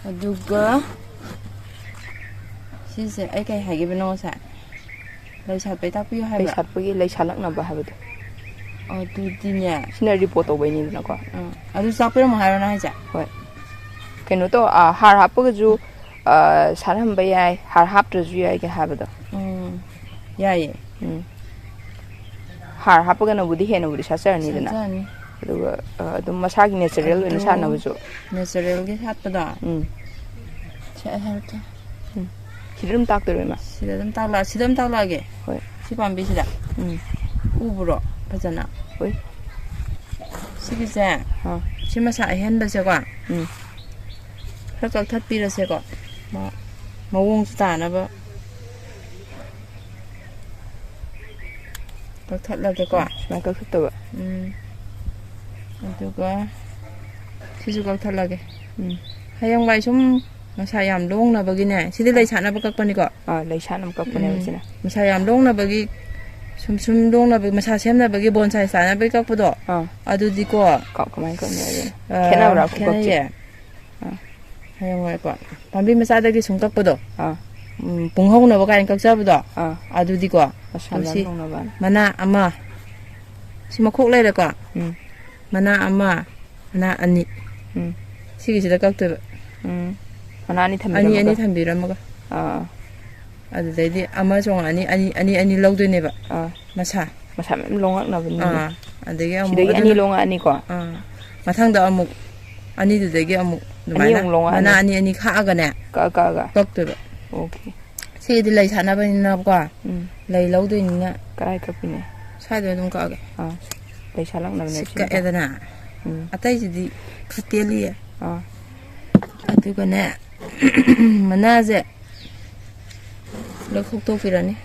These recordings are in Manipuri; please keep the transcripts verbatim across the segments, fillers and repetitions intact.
ꯑꯗꯨꯒ ꯁꯤꯁꯦ ꯑꯩ ꯀꯩ ꯍꯥꯏꯒꯦꯕꯅꯣ ꯉꯁꯥꯏ? ꯂꯩ ꯁꯥꯠꯄꯩ ꯇꯥꯛꯄꯤꯌꯨ ꯍꯥꯏꯕ꯭ꯔꯥ? ꯂꯩ ꯁꯥꯠꯄꯒꯤ, ꯂꯩ ꯁꯥꯠꯂꯛꯅꯕ ꯍꯥꯏꯕꯗꯣ꯫ ꯑꯗꯨꯗꯤꯅꯦ꯫ ꯁꯤꯅ ꯔꯤꯄꯣꯔꯠ ꯇꯧꯕꯩꯅꯤꯗꯅꯀꯣ꯫ ꯑꯥ, ꯑꯗꯨ ꯆꯥꯛꯄꯤꯔꯝꯃꯣ ꯍꯥꯏꯔꯣ ꯅꯪ ꯍꯥꯏꯁꯦ? ꯍꯣꯏ꯫ ꯀꯩꯅꯣ ꯇꯧ, ꯑꯥ, ꯍꯥꯔ ꯍꯥꯞꯄꯒꯁꯨ, ꯑꯥ, ꯁꯥꯠꯍꯟꯕ ꯌꯥꯏ, ꯍꯥꯔ ꯍꯥꯞꯇ꯭ꯔꯁꯨ ꯌꯥꯏꯒ ꯍꯥꯏꯕꯗꯣ꯫ ꯎꯝ, ꯌꯥꯏꯌꯦ꯫ ꯎꯝ꯫ ꯍꯥꯔ ꯍꯥꯞꯄꯒꯅꯕꯨꯗꯤ ꯍꯦꯟꯅꯕꯨꯗꯤ ꯁꯥꯠꯆꯔꯅꯤꯗꯅ꯫ ꯁꯥꯠꯆꯔꯅꯤ꯫ ꯑꯗꯨꯒ, ꯑ, ꯑꯗꯨꯝ ꯃꯁꯥꯒꯤ ꯅꯦꯆꯔꯦꯜ ꯑꯣꯏꯅ ꯑꯗꯨ ꯁꯥꯠꯅꯕꯁꯨ꯫ ꯅꯦꯆꯔꯦꯜꯒꯤ ꯁꯥꯠꯄꯗꯣ꯫ ꯎꯝ꯫ ꯁꯦ, ꯑꯩ ꯍꯥꯏꯔꯛꯀꯦ꯫ ꯎꯝ꯫ ꯁꯤꯗ ꯑꯗꯨꯝ ꯇꯥꯛꯇꯣꯏꯔꯣ, ꯏꯃꯥ? ꯁꯤꯗ ꯑꯗꯨꯝ ꯇꯥꯛꯂꯛ-, ꯁꯤꯗ ꯑꯗꯨꯝ ꯇꯥꯛꯂꯛꯑꯒꯦ꯫ ꯍꯣꯏ꯫ ꯁꯤ ꯄꯥꯝꯕꯤꯁꯤꯗ꯫ ꯎꯝ꯫ ꯎꯕ꯭ꯔꯣ ꯐꯖꯅ? ꯍꯣꯏ꯫ ꯁꯤꯒꯤꯁꯦ, ꯑꯥ꯫ ꯁꯤ ꯃꯁꯥ ꯑꯍꯦꯟꯕꯁꯦꯀꯣ꯫ ꯎꯝ꯫ ꯈꯔ ꯀꯛꯊꯠꯄꯤꯔꯁꯦꯀꯣ꯫ ꯃ-, ꯃꯑꯣꯡꯁꯨ ꯇꯥꯅꯕ꯫ ꯀꯛꯊꯠꯂꯒꯦꯀꯣ꯫ ꯎꯝ, ꯁꯨꯃꯥꯏꯅ ꯀꯛꯊꯠꯇꯕ꯫ ꯎꯝ꯫ ꯑꯗꯨꯒ ꯁꯤꯁꯨ ꯀꯛꯊꯠꯂꯒꯦ꯫ ꯎꯝ꯫ ꯍꯌꯦꯡꯋꯥꯏ ꯁꯨꯝ ꯃꯁꯥ ꯌꯥꯝ ꯂꯣꯡꯅꯕꯒꯤꯅꯦ꯫ ꯁꯤꯗꯤ ꯂꯩ ꯁꯥꯠꯅꯕ ꯀꯛꯄꯅꯤꯀꯣ꯫ ꯑꯥ, ꯂꯩ ꯁꯥꯠꯅꯕ ꯀꯛꯄꯅꯦꯕ ꯎꯝ꯫ ꯁꯤꯅ꯫ ꯃꯁꯥ ꯌꯥꯝ ꯂꯣꯡꯅꯕꯒꯤ, ꯁꯨꯝ ꯁꯨꯝ ꯂꯣꯡꯅꯕꯒꯤ, ꯃꯁꯥ ꯁꯦꯝꯅꯕꯒꯤ ꯕꯣꯟꯁꯥꯏ ꯁꯥꯟꯅꯕꯒꯤ ꯀꯛꯄꯗꯣ꯫ ꯑꯥ꯫ ꯑꯗꯨꯗꯤꯀꯣ꯫ ꯀ-, ꯀꯃꯥꯏꯅ ꯀꯛꯅꯤ ꯍꯥꯏꯗꯣꯏꯅꯣ? ꯑꯥ, ꯈꯦꯠꯅꯕ꯭ꯔꯥ ꯈꯨꯀꯛꯁꯦ? ꯈꯦꯠꯅꯩꯌꯦ꯫ ꯑꯥ꯫ ꯍꯌꯦꯡꯋꯥꯏꯀꯣ, ꯄꯥꯝꯕꯤ ꯃꯆꯥꯗꯒꯤ ꯁꯨꯝ ꯀꯛꯄꯗꯣ, ꯑꯥ꯫ ꯎꯝ, ꯄꯨꯡ ꯍꯧꯅꯕ ꯀꯥꯏꯅ ꯀꯛꯆꯕꯗꯣ, ꯑꯥ꯫ ꯑꯗꯨꯗꯤꯀꯣ, ꯃꯁꯥ ꯑꯗꯨ ꯁꯤ ꯂꯥꯡ ꯇꯧꯅꯕ꯫ ꯃꯅꯥ ꯑꯃ, ꯁꯤ ꯃꯈꯣꯛ ꯂꯩꯔꯦꯀꯣ, ꯎꯝ꯫ ꯃꯅꯥ ꯑꯃ, ꯃꯅꯥ ꯑꯅꯤ, ꯎꯝ꯫ ꯁꯤꯒꯤꯁꯤꯗ ꯀꯛꯇꯣꯏꯕ꯫ ꯎꯝ꯫ ꯃꯅꯥ ꯑꯅꯤ ꯑꯅꯤ, ꯊꯝꯕꯤꯔꯝꯃꯒ꯫ ꯑꯅꯤ ꯊꯝꯕꯤꯔꯝꯃꯒ꯫ ꯑꯥ꯫ ꯑꯗꯨꯗꯩꯗꯤ ꯑꯃ ꯆꯣꯡꯉꯛꯑꯅꯤ, ꯑꯅꯤ, ꯑꯅꯤ, ꯑꯅꯤ ꯂꯧꯗꯣꯏꯅꯦꯕ꯫ ꯑꯥ꯫ ꯃꯁꯥ꯫ ꯃꯁꯥ ꯃꯌꯥꯝ ꯂꯣꯡꯉꯛꯅꯕꯅꯤꯅꯦ꯫ ꯑꯥ꯫ ꯑꯗꯒꯤ ꯑꯃꯨꯛ ꯁꯤꯗꯒꯤ ꯑꯗꯨꯅ ꯑꯅꯤ ꯂꯣꯡꯉꯛꯑꯅꯤꯀꯣ? ꯑꯥ꯫ ꯃꯊꯪꯗ ꯑꯃꯨꯛ ꯑꯅꯤꯗꯨꯗꯒꯤ ꯑꯃꯨꯛ ꯑꯅꯤ ꯑꯗꯨꯃꯥꯏꯅ ꯑꯃꯨꯛ ꯂꯣꯡꯉꯛꯑꯅꯤ꯫ ꯃꯅꯥ ꯑꯅꯤ ꯑꯅꯤ ꯈꯥꯛꯑꯒꯅꯦ ꯀꯛꯑ ꯀꯛꯑꯒ꯫ ꯀꯛꯇꯣꯏꯕ꯫ ꯑꯣꯀꯦ꯫ ꯁꯤꯗꯤ ꯂꯩ ꯁꯥꯠꯅꯕꯅꯤꯅꯀꯣ꯫ ꯎꯝ꯫ ꯂꯩ ꯂꯧꯗꯣꯏꯅꯤꯅ꯫ ꯀꯗꯥꯏ ꯀꯛꯄꯤꯅꯦ? ꯁ꯭ꯋꯥꯏꯗ ꯑꯗꯨꯝ ꯀꯛꯑꯒꯦ꯫ ꯑꯥ꯫ ꯂꯩ ꯁꯥꯠꯂꯛꯅꯕꯅꯦ ꯁꯤ ꯁꯤꯗ꯫ ꯀꯛꯑꯦꯗꯅ꯫ ꯎꯝ꯫ ꯑꯇꯩꯁꯤꯗꯤ ꯈꯔ ꯇꯦꯜꯂꯤꯌꯦ꯫ ꯑꯥ꯫ ꯑꯗꯨꯒꯅꯦ, ꯃꯅꯥꯁꯦ ꯂꯧꯊꯣꯛꯇꯣꯛꯄꯤꯔꯅꯤ꯫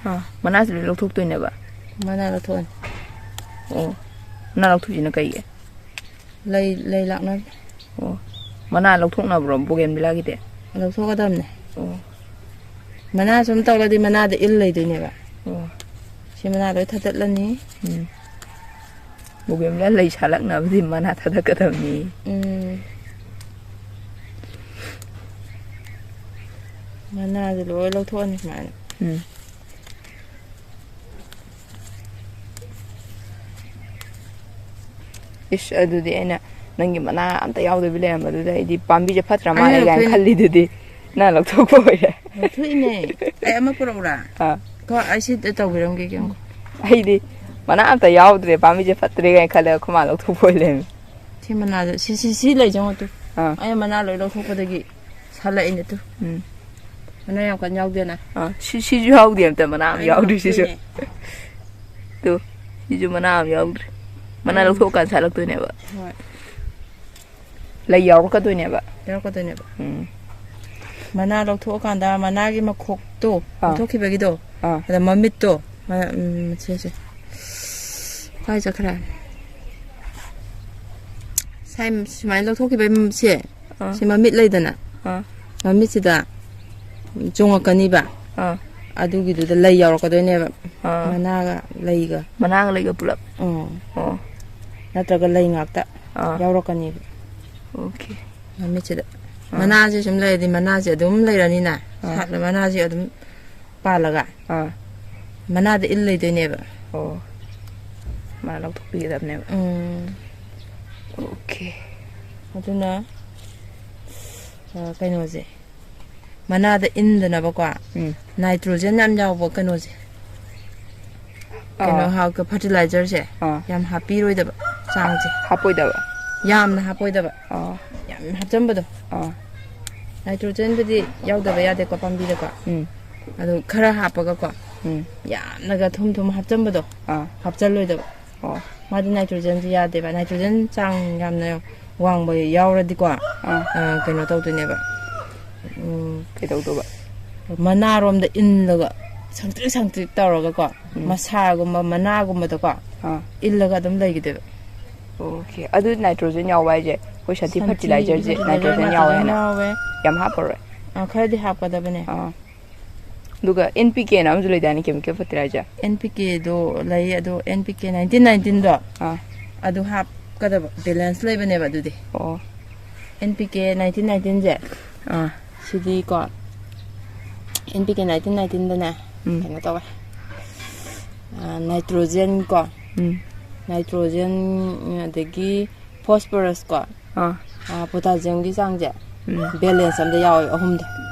ꯑꯥ, ꯃꯅꯥꯁꯦ ꯂꯣꯏ ꯂꯧꯊꯣꯛꯇꯣꯏꯅꯦꯕ? ꯃꯅꯥ ꯂꯧꯊꯣꯛꯑꯅꯤ꯫ ꯑꯣ, ꯃꯅꯥ ꯂꯧꯊꯣꯛꯏꯁꯤꯅ ꯀꯩꯒꯤ? ꯂꯩ, ꯂꯩ ꯂꯥꯛꯅꯕ꯫ ꯑꯣ, ꯃꯅꯥ ꯂꯧꯊꯣꯛꯅꯕ꯭ꯔꯣ ꯕꯣꯒꯦꯟꯚꯤꯂꯥꯒꯤꯗꯤ? ꯂꯧꯊꯣꯛꯀꯗꯕꯅꯦ꯫ ꯑꯣ꯫ ꯃꯅꯥ ꯁꯨꯝ ꯇꯧꯔꯗꯤ ꯃꯅꯥꯗ ꯏꯜ ꯂꯩꯗꯣꯏꯅꯦꯕ꯫ ꯑꯣ꯫ ꯁꯤ ꯃꯅꯥ ꯂꯣꯏ ꯊꯥꯗꯠꯂꯅꯤ꯫ ꯎꯝ꯫ ꯕꯣꯒꯦꯟꯚꯤꯂꯥ ꯂꯩ ꯁꯥꯠꯂꯛꯅꯕꯗꯤ ꯃꯅꯥ ꯊꯥꯗꯠꯀꯗꯕꯅꯤ꯫ ꯎꯝ꯫ ꯃꯅꯥꯁꯦ ꯂꯣꯏ ꯂꯧꯊꯣꯛꯑꯅꯤ ꯁꯨꯃꯥꯏꯅ꯫ ꯎꯝ꯫ ꯏꯁ, ꯑꯗꯨꯗꯤ ꯑꯩꯅ ꯅꯪꯒꯤ ꯃꯅꯥ ꯑꯝꯇ ꯌꯥꯎꯗꯕꯤ ꯂꯩꯔꯝꯕꯗꯨꯗ ꯑꯩꯗꯤ ꯄꯥꯝꯕꯤꯁꯦ ꯐꯠꯇ꯭ꯔ ꯑꯩꯅ ꯃꯥꯜꯂꯦ ꯀꯥꯏꯅ ꯂꯧꯊꯣꯛꯏꯅꯦ꯫ ꯈꯜꯂꯤꯗꯨꯗꯤ ꯅꯪ ꯂꯧꯊꯣꯛꯄ ꯑꯣꯏꯔꯦ꯫ ꯂꯧꯊꯣꯛꯏꯅꯦ꯫ ꯑꯩ ꯑꯃ ꯄꯨꯔꯛꯎꯔꯥ? ꯑꯥ꯫ ꯀꯣ, ꯑꯩ ꯁꯤ ꯇꯧꯕꯤꯔꯝꯒꯦ ꯀꯩꯝ꯫ ꯑꯩꯗꯤ ꯃꯅꯥ ꯑꯝꯇ ꯌꯥꯎꯗ꯭ꯔꯦ, ꯄꯥꯝꯕꯤꯁꯦ ꯐꯠꯇ꯭ꯔꯦ ꯀꯥꯏꯅ ꯈꯜꯂꯒ ꯑꯩꯈꯣꯏ ꯃꯥ ꯂꯧꯊꯣꯛꯄ ꯑꯣꯏ ꯂꯩꯔꯝꯃꯦ꯫ ꯁꯤ ꯃꯅꯥꯁꯦ, ꯁꯤ, ꯁꯤ, ꯁꯤ ꯂꯩ ꯌꯦꯡꯉꯣ ꯇꯨ꯫ ꯑꯥ꯫ ꯑꯩꯅ ꯃꯅꯥ ꯂꯣꯏ ꯂꯧꯊꯣꯛꯄꯗꯒꯤ ꯁꯥꯠꯂꯛꯏꯅꯦ ꯇꯨ꯫ ꯎꯝ꯫ ꯃꯅꯥ ꯌꯥꯝ ꯀꯟꯅ ꯌꯥꯎꯗꯦꯅ꯫ ꯑꯥ, ꯁꯤ, ꯁꯤꯁꯨ ꯌꯥꯎꯗꯦ ꯑꯝꯇ, ꯃꯅꯥ ꯑꯃ ꯑꯩꯅ ꯌꯥꯎꯗ꯭ꯔꯤ ꯁꯤꯁꯨ꯫ ꯂꯧꯊꯣꯛꯏꯅꯦ꯫ ꯇꯨ, ꯁꯤꯁꯨ ꯃꯅꯥ ꯑꯃ ꯌꯥꯎꯗ꯭ꯔꯤ꯫ ꯃꯅꯥ ꯎꯝ꯫ ꯂꯧꯊꯣꯛꯑꯀꯥꯟꯗ ꯁꯥꯠꯂꯛꯇꯣꯏꯅꯦꯕ꯫ ꯍꯣꯏ꯫ ꯂꯩ ꯌꯥꯎꯔꯛꯀꯗꯣꯏꯅꯦꯕ꯫ ꯌꯥꯎꯔꯛꯀꯗꯣꯏꯅꯦꯕ꯫ ꯎꯝ꯫ ꯃꯅꯥ ꯂꯧꯊꯣꯛꯑꯀꯥꯟꯗ ꯃꯅꯥꯒꯤ ꯃꯈꯣꯛꯇꯣ, ꯑꯥ꯫ ꯂꯧꯊꯣꯛꯈꯤꯕꯒꯤꯗꯣ, ꯑꯥ꯫ ꯑꯗ ꯃꯃꯤꯠꯇꯣ, ꯃ-, ꯎꯝ, ꯁꯦ, ꯁꯦ꯫ ꯀꯥꯏ ꯆꯠꯈ꯭ꯔꯦ? ꯁꯥꯏ-, ꯁꯨꯃꯥꯏꯅ ꯂꯧꯊꯣꯛꯈꯤꯕꯒꯤ ꯁꯦ, ꯑꯥ꯫ ꯁꯤ ꯃꯃꯤꯠ ꯂꯩꯗꯅ, ꯑꯥ꯫ ꯃꯃꯤꯠꯁꯤꯗ ꯆꯣꯡꯉꯛꯀꯅꯤꯕ꯫ ꯑꯥ꯫ ꯑꯗꯨꯒꯤꯗꯨꯗ ꯂꯩ ꯌꯥꯎꯔꯛꯀꯗꯣꯏꯅꯦꯕ꯫ ꯑꯥ꯫ ꯃꯅꯥꯒ ꯂꯩꯒ꯫ ꯃꯅꯥꯒ ꯂꯩꯒ ꯄꯨꯂꯞ? ꯑꯣ꯫ ꯑꯣ꯫ ꯅꯠꯇ꯭ꯔꯒ ꯂꯩ ꯉꯥꯛꯇ ꯑꯥ꯫ ꯌꯥꯎꯔꯛꯀꯅꯦꯕ꯫ ꯑꯣꯀꯦ꯫ ꯃꯃꯤꯠꯁꯤꯗ꯫ ꯑꯥ꯫ ꯃꯅꯥꯁꯦ ꯁꯨꯝ ꯂꯩꯔꯗꯤ ꯃꯅꯥꯁꯦ ꯑꯗꯨꯝ ꯂꯩꯔꯅꯤꯅ꯫ ꯑꯥ꯫ ꯁꯥꯠꯂ ꯃꯅꯥꯁꯦ ꯑꯗꯨꯝ ꯄꯥꯜꯂꯒ꯫ ꯑꯥ꯫ ꯃꯅꯥꯗ ꯏꯜ ꯂꯩꯗꯣꯏꯅꯦꯕ꯫ ꯑꯣ꯫ ꯃꯥ ꯂꯧꯊꯣꯛꯄꯤꯒꯗꯕꯅꯦꯕ꯫ ꯎꯝ꯫ ꯑꯣꯀꯦ꯫ ꯑꯗꯨꯅ, ꯑ, ꯀꯩꯅꯣꯁꯦ, ꯃꯅꯥꯗ ꯏꯟꯗꯅꯕꯀꯣ, ꯎꯝ꯫ ꯅꯥꯏꯇ꯭ꯔꯣꯖꯦꯟ ꯌꯥꯝ ꯌꯥꯎꯕ ꯀꯩꯅꯣꯁꯦ, ꯀꯩꯅꯣ, ꯑꯥ꯫ ꯍꯥ-, ꯐꯔꯇꯤꯂꯥꯏꯖꯔꯁꯦ ꯑꯥ꯫ ꯌꯥꯝ ꯍꯥꯞꯄꯤꯔꯣꯏꯗꯕ ꯆꯥꯡꯁꯦ꯫ ꯍꯥꯞꯄꯣꯏꯗꯕ? ꯌꯥꯝꯅ ꯍꯥꯞꯄꯣꯏꯗꯕ꯫ ꯑꯥ꯫ ꯌꯥꯝ ꯍꯥꯞꯆꯟꯕꯗꯣ꯫ ꯑꯥ꯫ ꯅꯥꯏꯇ꯭ꯔꯣꯖꯦꯟꯕꯨꯗꯤ ꯌꯥꯎꯗꯕ ꯌꯥꯗꯦꯀꯣ ꯄꯥꯝꯕꯤꯗꯀꯣ꯫ ꯎꯝ꯫ ꯑꯗꯨ ꯈꯔ ꯍꯥꯞꯄꯒꯀꯣ, ꯎꯝ꯫ ꯌꯥꯝꯅꯒ ꯊꯨꯝ ꯊꯨꯝ ꯍꯥꯞꯆꯟꯕꯗꯣ ꯑꯥ꯫ ꯍꯥꯞꯆꯜꯂꯣꯏꯗꯕ꯫ ꯑꯣ꯫ ꯃꯥꯗꯤ ꯅꯥꯏꯇ꯭ꯔꯣꯖꯦꯟꯁꯨ ꯌꯥꯗꯦꯕ꯫ ꯅꯥꯏꯇ꯭ꯔꯣꯖꯦꯟ ꯆꯥꯡ ꯌꯥꯝꯅ ꯋꯥꯡꯕ ꯌꯥꯎꯔꯗꯤꯀꯣ, ꯑꯥ꯫ ꯑ, ꯀꯩꯅꯣ ꯇꯧꯗꯣꯏꯅꯦꯕ꯫ ꯎꯝ, ꯀꯩꯗꯧꯗꯧꯕ? ꯃꯅꯥꯔꯣꯝꯗ ꯏꯜꯂꯒ ꯁꯪꯇ꯭ꯔꯤꯛ ꯁꯪꯇ꯭ꯔꯤꯛ ꯇꯧꯔꯒꯀꯣ, ꯎꯝ꯫ ꯃꯁꯥꯒꯨꯝꯕ, ꯃꯅꯥꯒꯨꯝꯕꯗꯀꯣ ꯑꯥ꯫ ꯏꯜꯂꯒ ꯑꯗꯨꯝ ꯂꯩꯈꯤꯗꯣꯏꯕ꯫ ꯑꯣꯀꯦ꯫ ꯑꯗꯨ ꯅꯥꯏꯇ꯭ꯔꯣꯖꯦꯟ ꯌꯥꯎꯕ ꯍꯥꯏꯁꯦ ꯑꯩꯈꯣꯏ ꯁꯟꯊꯤ ꯁꯟꯊꯤ ꯐꯔꯇꯤꯂꯥꯏꯖꯔꯁꯦ ꯐꯔꯇꯤꯂꯥꯏꯖꯔ ꯅꯥꯏꯇ꯭ꯔꯣꯖꯦꯟ ꯌꯥꯎꯋꯦ ꯅꯥꯏꯇ꯭ꯔꯣꯖꯦꯟ ꯍꯥꯏꯅ ꯌꯥꯎꯋꯦ꯫ ꯌꯥꯝ ꯍꯥꯞꯄꯔꯣꯏ? ꯑꯥ, ꯈꯔꯗꯤ ꯍꯥꯞꯀꯗꯕꯅꯦ꯫ ꯑꯥ꯫ ꯑꯗꯨꯒ ꯑꯦꯟ ꯄꯤ ꯀꯦꯅ ꯑꯃꯁꯨ ꯂꯩꯗꯥꯏꯅꯦ, ꯀꯦꯃꯤꯀꯦꯜ ꯐꯔꯇꯤꯂꯥꯏꯖꯔ? ꯑꯦꯟ ꯄꯤ ꯀꯦꯗꯣ ꯂꯩ, ꯑꯗꯣ ꯑꯦꯟ ꯄꯤ ꯀꯦ ꯅꯥꯏꯟꯇꯤꯟ ꯅꯥꯏꯟꯇꯤꯟꯗꯣ ꯑꯥ꯫ ꯑꯗꯨ ꯍꯥꯞꯀꯗꯕ, ꯕꯦꯂꯦꯟꯁ ꯂꯩꯕꯅꯦꯕ ꯑꯗꯨꯗꯤ꯫ ꯑꯣ꯫ ꯑꯦꯟ ꯄꯤ ꯀꯦ ꯅꯥꯏꯟꯇꯤꯟ ꯅꯥꯏꯟꯇꯤꯟꯁꯦ ꯑꯥ꯫ ꯁꯤꯗꯤꯀꯣ, ꯑꯦꯟ ꯄꯤ ꯀꯦ ꯅꯥꯏꯟꯇꯤꯟ ꯅꯥꯏꯟꯇꯤꯟꯗꯅꯦ ꯎꯝ ꯀꯩꯅꯣ ꯇꯧꯋꯦ, ꯅꯥꯏꯇ꯭ꯔꯣꯖꯦꯟ ꯀꯣ, ꯎꯝ ꯅꯥꯏꯇ꯭ꯔꯣꯖꯦꯟ, ꯑꯗꯒꯤ ꯐꯣꯁꯐꯔꯁ ꯀꯣ, ꯑꯥ ꯄꯣꯇꯥꯁꯤꯌꯝꯒꯤ ꯆꯥꯡꯁꯦ ꯎꯝ ꯕꯦꯂꯦꯟꯁ ꯑꯝꯗ ꯌꯥꯎꯋꯦꯕ, ꯑꯍꯨꯝꯗ,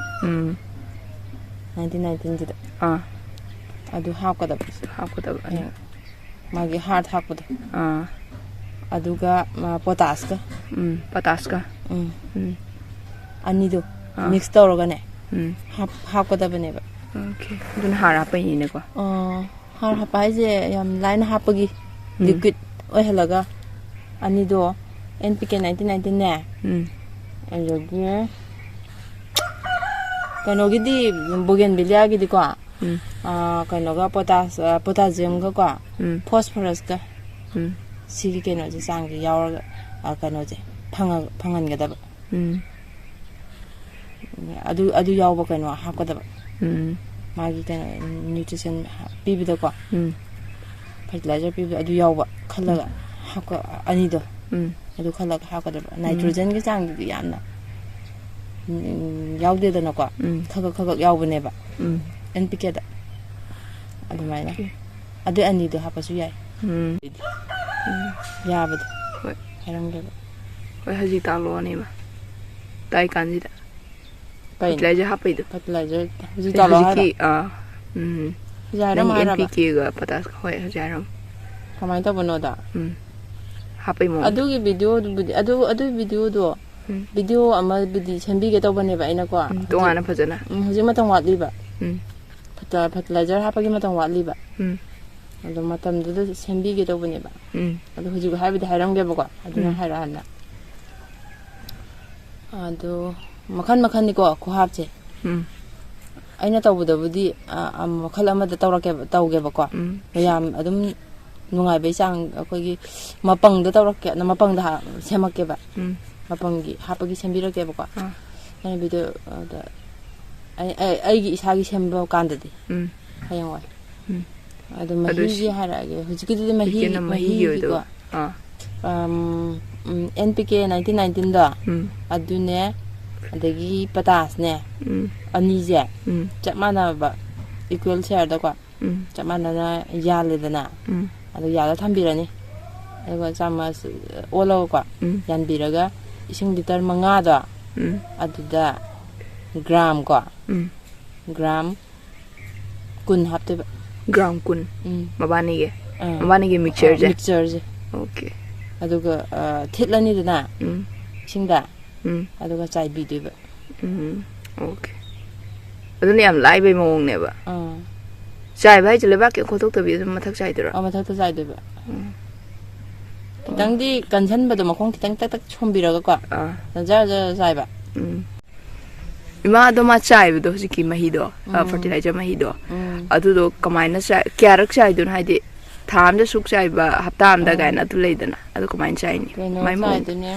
ꯎꯝ ꯅꯥꯏꯟꯇꯤꯟ ꯅꯥꯏꯟꯇꯤꯟꯁꯤꯗ ꯑꯥ ꯑꯗꯨ ꯍꯥꯞꯀꯗꯕ꯫ ꯍꯥꯞꯀꯗꯕ ꯑꯅꯤ꯫ ꯃꯥꯒꯤ ꯍꯥꯔ ꯊꯥꯛꯄꯗꯣ, ꯑꯥ ꯑꯗꯨꯒ ꯄꯣꯇꯥꯁꯀ, ꯎꯝ ꯄꯣꯇꯥꯁꯀ ꯎꯝ, ꯎꯝ ꯑꯅꯤꯗꯣ ꯑꯥ꯫ ꯃꯤꯛꯁ ꯇꯧꯔꯒꯅꯦ ꯎꯝ ꯍꯥꯞꯀꯗꯕꯅꯦꯕ꯫ ꯑꯣꯀꯦ, ꯑꯗꯨꯅ ꯍꯥꯔ ꯍꯥꯞꯄꯩꯅꯤꯅꯦꯀꯣ꯫ ꯍꯥꯔ ꯍꯥꯞꯄ ꯍꯥꯏꯁꯦ ꯌꯥꯝ ꯂꯥꯏꯅ ꯍꯥꯞꯄꯒꯤ, ꯎꯝ꯫ ꯂꯤꯀ꯭ꯋꯤꯠ ꯑꯣꯏꯍꯜꯂꯒ ꯑꯅꯤꯗꯣ, ꯑꯦꯟ ꯄꯤ ꯀꯦ ꯅꯥꯏꯟꯇꯤꯟ ꯅꯥꯏꯟꯇꯤꯟꯅꯦ, ꯎꯝ ꯑꯗꯒꯤ ꯀꯩꯅꯣꯒꯤꯗꯤ, ꯕꯣꯒꯦꯟꯕꯤꯂꯤꯌꯥꯒꯤꯗꯤꯀꯣ, ꯎꯝ ꯀꯩꯅꯣꯒ ꯄꯣꯇꯥꯁ ꯄꯣꯇꯥꯁꯤꯌꯝꯒꯀꯣ, ꯎꯝ ꯐꯣꯁꯐꯔꯁꯀ, ꯎꯝ ꯁꯤꯒꯤ ꯀꯩꯅꯣꯁꯦ, ꯆꯥꯡꯁꯦ ꯌꯥꯎꯔꯒ ꯀꯩꯅꯣꯁꯦ ꯐꯪꯍꯟꯒꯗꯕ꯫ ꯎꯝ ꯑꯗꯨ ꯑꯗꯨ ꯌꯥꯎꯕ ꯀꯩꯅꯣ ꯍꯥꯞꯀꯗꯕ, ꯎꯝ ꯃꯥꯒꯤ ꯀꯩꯅꯣ, ꯅ꯭ꯌꯨꯇ꯭ꯔꯤꯁꯟ ꯄꯤꯕꯗꯀꯣ, ꯎꯝ ꯐꯔꯇꯤꯂꯥꯏꯖꯔ ꯄꯤꯕꯗ ꯑꯗꯨ ꯌꯥꯎꯕ ꯈꯜꯂꯒ ꯍꯥꯞꯀ ꯑꯅꯤꯗꯣ, ꯎꯝ ꯑꯗꯨ ꯈꯜꯂꯒ ꯍꯥꯞꯀꯗꯕ꯫ ꯅꯥꯏꯇ꯭ꯔꯣꯖꯦꯟꯒꯤ ꯆꯥꯡꯗꯨꯗꯤ ꯌꯥꯝꯅ ꯎꯝ, ꯌꯥꯎꯗꯦꯗꯅꯀꯣ, ꯎꯝ ꯈꯒꯛ ꯈꯒꯛ ꯌꯥꯎꯕꯅꯦꯕ ꯎꯝ ꯑꯦꯟ ꯄꯤ ꯀꯦꯗ꯫ ꯑꯗꯨꯃꯥꯏꯅ ꯑꯣꯀꯦ꯫ ꯑꯗꯨ ꯑꯅꯤꯗꯣ ꯍꯥꯞꯄꯁꯨ ꯌꯥꯏ, ꯎꯝ ꯌꯥꯕꯗꯣ ꯍꯣꯏ꯫ ꯍꯥꯏꯔꯝꯒꯦꯕ꯫ ꯍꯣꯏ, ꯍꯧꯖꯤꯛ ꯇꯥꯛꯂꯛꯑꯣꯅꯦ ꯏꯃꯥ꯫ ꯇꯥꯏ ꯀꯥꯟꯁꯤꯗ ꯀꯩꯅꯣ? ꯐꯔꯇꯤꯂꯥꯏꯖꯔ ꯍꯥꯞꯄꯩꯗꯣ꯫ ꯐꯔꯇꯤꯂꯥꯏꯖꯔ ꯍꯧꯖꯤꯛ ꯇꯥꯛꯂꯛꯑꯣ ꯍꯥꯏꯔꯣ? ꯍꯧꯖꯤꯛꯀꯤ ꯑꯥ ꯎꯝ ꯍꯧꯖꯤꯛ ꯍꯥꯏꯔꯝꯃꯣ ꯅꯪꯒꯤ ꯑꯦꯟ ꯄꯤ ꯍꯥꯏꯔꯕ? ꯀꯦꯒ ꯄꯣꯇꯥꯁꯀ, ꯍꯣꯏ ꯍꯧꯖꯤꯛ ꯍꯥꯏꯔꯝꯃꯣ꯫ ꯀꯃꯥꯏꯅ ꯇꯧꯕꯅꯣꯗ? ꯎꯝ ꯍꯥꯞꯄꯩ ꯃꯑꯣꯡ꯫ ꯑꯗꯨꯒꯤ ꯚꯤꯗꯤꯑꯣꯗꯨꯕꯨꯗꯤ, ꯑꯗꯨ ꯑꯗꯨꯒꯤ ꯚꯤꯗꯤꯑꯣꯗꯣ, ꯎꯝ ꯚꯤꯗꯤꯑꯣ ꯑꯃꯕꯨꯗꯤ ꯁꯦꯝꯕꯤꯒꯦ ꯇꯧꯕꯅꯦꯕ ꯑꯩꯅꯀꯣ꯫ ꯎꯝ ꯍꯧꯖꯤꯛ, ꯇꯣꯉꯥꯟꯅ ꯐꯖꯅ꯫ ꯎꯝ, ꯍꯧꯖꯤꯛ ꯃꯇꯝ ꯋꯥꯠꯂꯤꯕ꯫ ꯎꯝ ꯐꯔꯇꯤꯂꯥꯏꯖꯔ ꯍꯥꯞꯄꯒꯤ ꯃꯇꯝ ꯋꯥꯠꯂꯤꯕ꯫ ꯎꯝ ꯑꯗꯣ ꯃꯇꯝꯗꯨꯗ ꯁꯦꯝꯕꯤꯒꯦ ꯇꯧꯕꯅꯦꯕ꯫ ꯎꯝ ꯑꯗꯣ ꯍꯧꯖꯤꯛ ꯍꯥꯏꯕꯗꯤ ꯍꯥꯏꯔꯝꯒꯦꯕꯀꯣ, ꯑꯗꯨꯅ ꯎꯝ꯫ ꯍꯥꯏꯔꯛꯑꯣ ꯍꯥꯟꯅ꯫ ꯑꯗꯣ ꯃꯈꯟ ꯃꯈꯟꯅꯤꯀꯣ ꯈꯨꯍꯥꯞꯁꯦ꯫ ꯎꯝ ꯑꯩꯅ ꯇꯧꯕꯗꯕꯨꯗꯤ, ꯑ, ꯑ, ꯃꯈꯜ ꯑꯃꯗ ꯇꯧꯔꯛꯀꯦꯕ, ꯇꯧꯒꯦꯕꯀꯣ꯫ ꯎꯝ ꯃꯌꯥꯝ ꯑꯗꯨꯝ ꯅꯨꯡꯉꯥꯏꯕꯩ ꯆꯥꯡ ꯑꯩꯈꯣꯏꯒꯤ ꯃꯄꯪꯗ ꯇꯧꯔꯛꯀꯦ, ꯃꯄꯪꯗ ꯍꯥ-, ꯁꯦꯝꯃꯛꯀꯦꯕ꯫ ꯎꯝ ꯃꯄꯪꯒꯤ ꯍꯥꯞꯄꯒꯤ ꯁꯦꯝꯕꯤꯔꯛꯀꯦꯕꯀꯣ꯫ ꯑꯥ ꯑꯩꯅ ꯚꯤꯗꯤꯑꯣ, ꯑꯗ, ꯑꯩ, ꯑꯩ, ꯑꯩꯒꯤ ꯏꯁꯥꯒꯤ ꯁꯦꯝꯕ ꯀꯥꯟꯗꯗꯤ ꯎꯝ ꯍꯌꯦꯡꯋꯥꯏ꯫ ꯎꯝ ꯑꯗꯣ ꯑꯗꯨ ꯃꯍꯤꯒꯤ ꯁꯤ- ꯍꯥꯏꯔꯛꯑꯒꯦ꯫ ꯍꯧꯖꯤꯛꯀꯤꯗꯨꯗꯤ ꯃꯍꯤ, ꯍꯧꯖꯤꯛꯀꯤꯅ ꯃꯍꯤꯒꯤ ꯃꯍꯤꯒꯤꯀꯣ꯫ ꯑꯣꯏꯗꯣꯏꯕ꯫ ꯑꯥ ꯑꯝ, ꯎꯝ, ꯑꯦꯟ ꯄꯤ ꯀꯦ ꯅꯥꯏꯟꯇꯤꯟ ꯅꯥꯏꯟꯇꯤꯟꯗꯣ, ꯎꯝ ꯑꯗꯨꯅꯦ, ꯑꯗꯒꯤ ꯄꯇꯥꯁꯅꯦ, ꯎꯝ꯫ ꯑꯅꯤꯁꯦ ꯎꯝ꯫ ꯆꯞ ꯃꯥꯟꯅꯕ, ꯏꯀ꯭ꯋꯦꯜ ꯁꯤꯌꯥꯔꯗꯀꯣ ꯎꯝ꯫ ꯆꯞ ꯃꯥꯟꯅꯅ ꯌꯥꯜꯂꯦꯗꯅ, ꯎꯝ꯫ ꯑꯗꯨ ꯌꯥꯜꯂ ꯊꯝꯕꯤꯔꯅꯤ꯫ ꯑꯗꯨꯒ ꯆꯥꯃꯁ ꯑꯣꯜꯂꯒꯀꯣ ꯎꯝ꯫ ꯌꯥꯟꯕꯤꯔꯒ, ꯏꯁꯤꯡ ꯂꯤꯇꯔ ꯃꯉꯥꯗꯣ ꯎꯝ꯫ ꯑꯗꯨꯗ ꯒ꯭ꯔꯥꯝ ꯀꯣ ꯎꯝ꯫ ꯒ꯭ꯔꯥꯝ ꯀꯨꯟ ꯍꯥꯞꯇꯣꯏꯕ꯫ ꯒ꯭ꯔꯥꯝ ꯀꯨꯟ? ꯎꯝ꯫ ꯃꯕꯥꯅꯤꯒꯤ? ꯑꯥ꯫ ꯃꯕꯥꯅꯤꯒꯤ ꯃꯤꯛꯆꯔꯁꯦ? ꯑꯥ, ꯃꯤꯛꯆꯔꯁꯦ꯫ ꯑꯣꯀꯦ꯫ ꯑꯗꯨꯒ, ꯑ, ꯊꯤꯠꯂꯅꯤꯗꯅ ꯎꯝ꯫ ꯏꯁꯤꯡꯗ꯫ ꯎꯝ꯫ ꯑꯗꯨꯒ ꯆꯥꯏꯕꯤꯗꯣꯏꯕ꯫ ꯎꯝ꯫ ꯑꯣꯀꯦ꯫ ꯑꯗꯨꯅ ꯌꯥꯝ ꯂꯥꯏꯕꯩ ꯃꯑꯣꯡꯅꯦꯕ꯫ ꯑꯥ꯫ ꯆꯥꯏꯕ ꯍꯥꯏꯁꯦ ꯂꯩꯕꯥꯛ ꯀꯩꯝ ꯈꯣꯠꯇꯣꯛꯇꯕꯤ ꯑꯗꯨꯝ ꯃꯊꯛ ꯆꯥꯏꯗꯣꯏꯔꯣ? ꯑꯥ, ꯃꯊꯛꯇ ꯆꯥꯏꯗꯣꯏꯕ꯫ ꯎꯝ꯫ ꯈꯤꯇꯪꯗꯤ ꯀꯟꯁꯟꯕꯗꯣ, ꯃꯈꯣꯡ ꯈꯤꯇꯪ ꯇꯛ ꯇꯛ ꯁꯣꯝꯕꯤꯔꯒꯀꯣ꯫ ꯑꯥ꯫ ꯖꯔ ꯖꯔ ꯆꯥꯏꯕ꯫ ꯎꯝ꯫ ꯏꯃꯥ ꯑꯗꯣ ꯃꯥ ꯆꯥꯏꯕꯗꯣ ꯍꯧꯖꯤꯛꯀꯤ ꯃꯍꯤꯗꯣ, ꯑ, ꯎꯝ꯫ ꯐꯔꯇꯤꯂꯥꯏꯖꯔ ꯃꯍꯤꯗꯣ, ꯎꯝ꯫ ꯑꯗꯨꯗꯣ ꯀꯃꯥꯏꯅ ꯆꯥꯏ-, ꯀꯌꯥꯔꯛ ꯆꯥꯏꯗꯣꯏꯅꯣ? ꯍꯥꯏꯗꯤ ꯊꯥ ꯑꯃꯗ ꯁꯨꯛ ꯆꯥꯏꯕ, ꯍꯞꯇꯥ ꯑꯃꯗ ꯎꯝ꯫ ꯀꯥꯏꯅ ꯑꯗꯨ ꯂꯩꯗꯅ, ꯑꯗꯨ ꯀꯃꯥꯏꯅ ꯆꯥꯏꯅꯤ? ꯀꯩꯅꯣ ꯃꯥꯏ ꯃꯑꯣꯡ꯫ ꯆꯥꯏꯗꯣꯏꯅꯦ꯫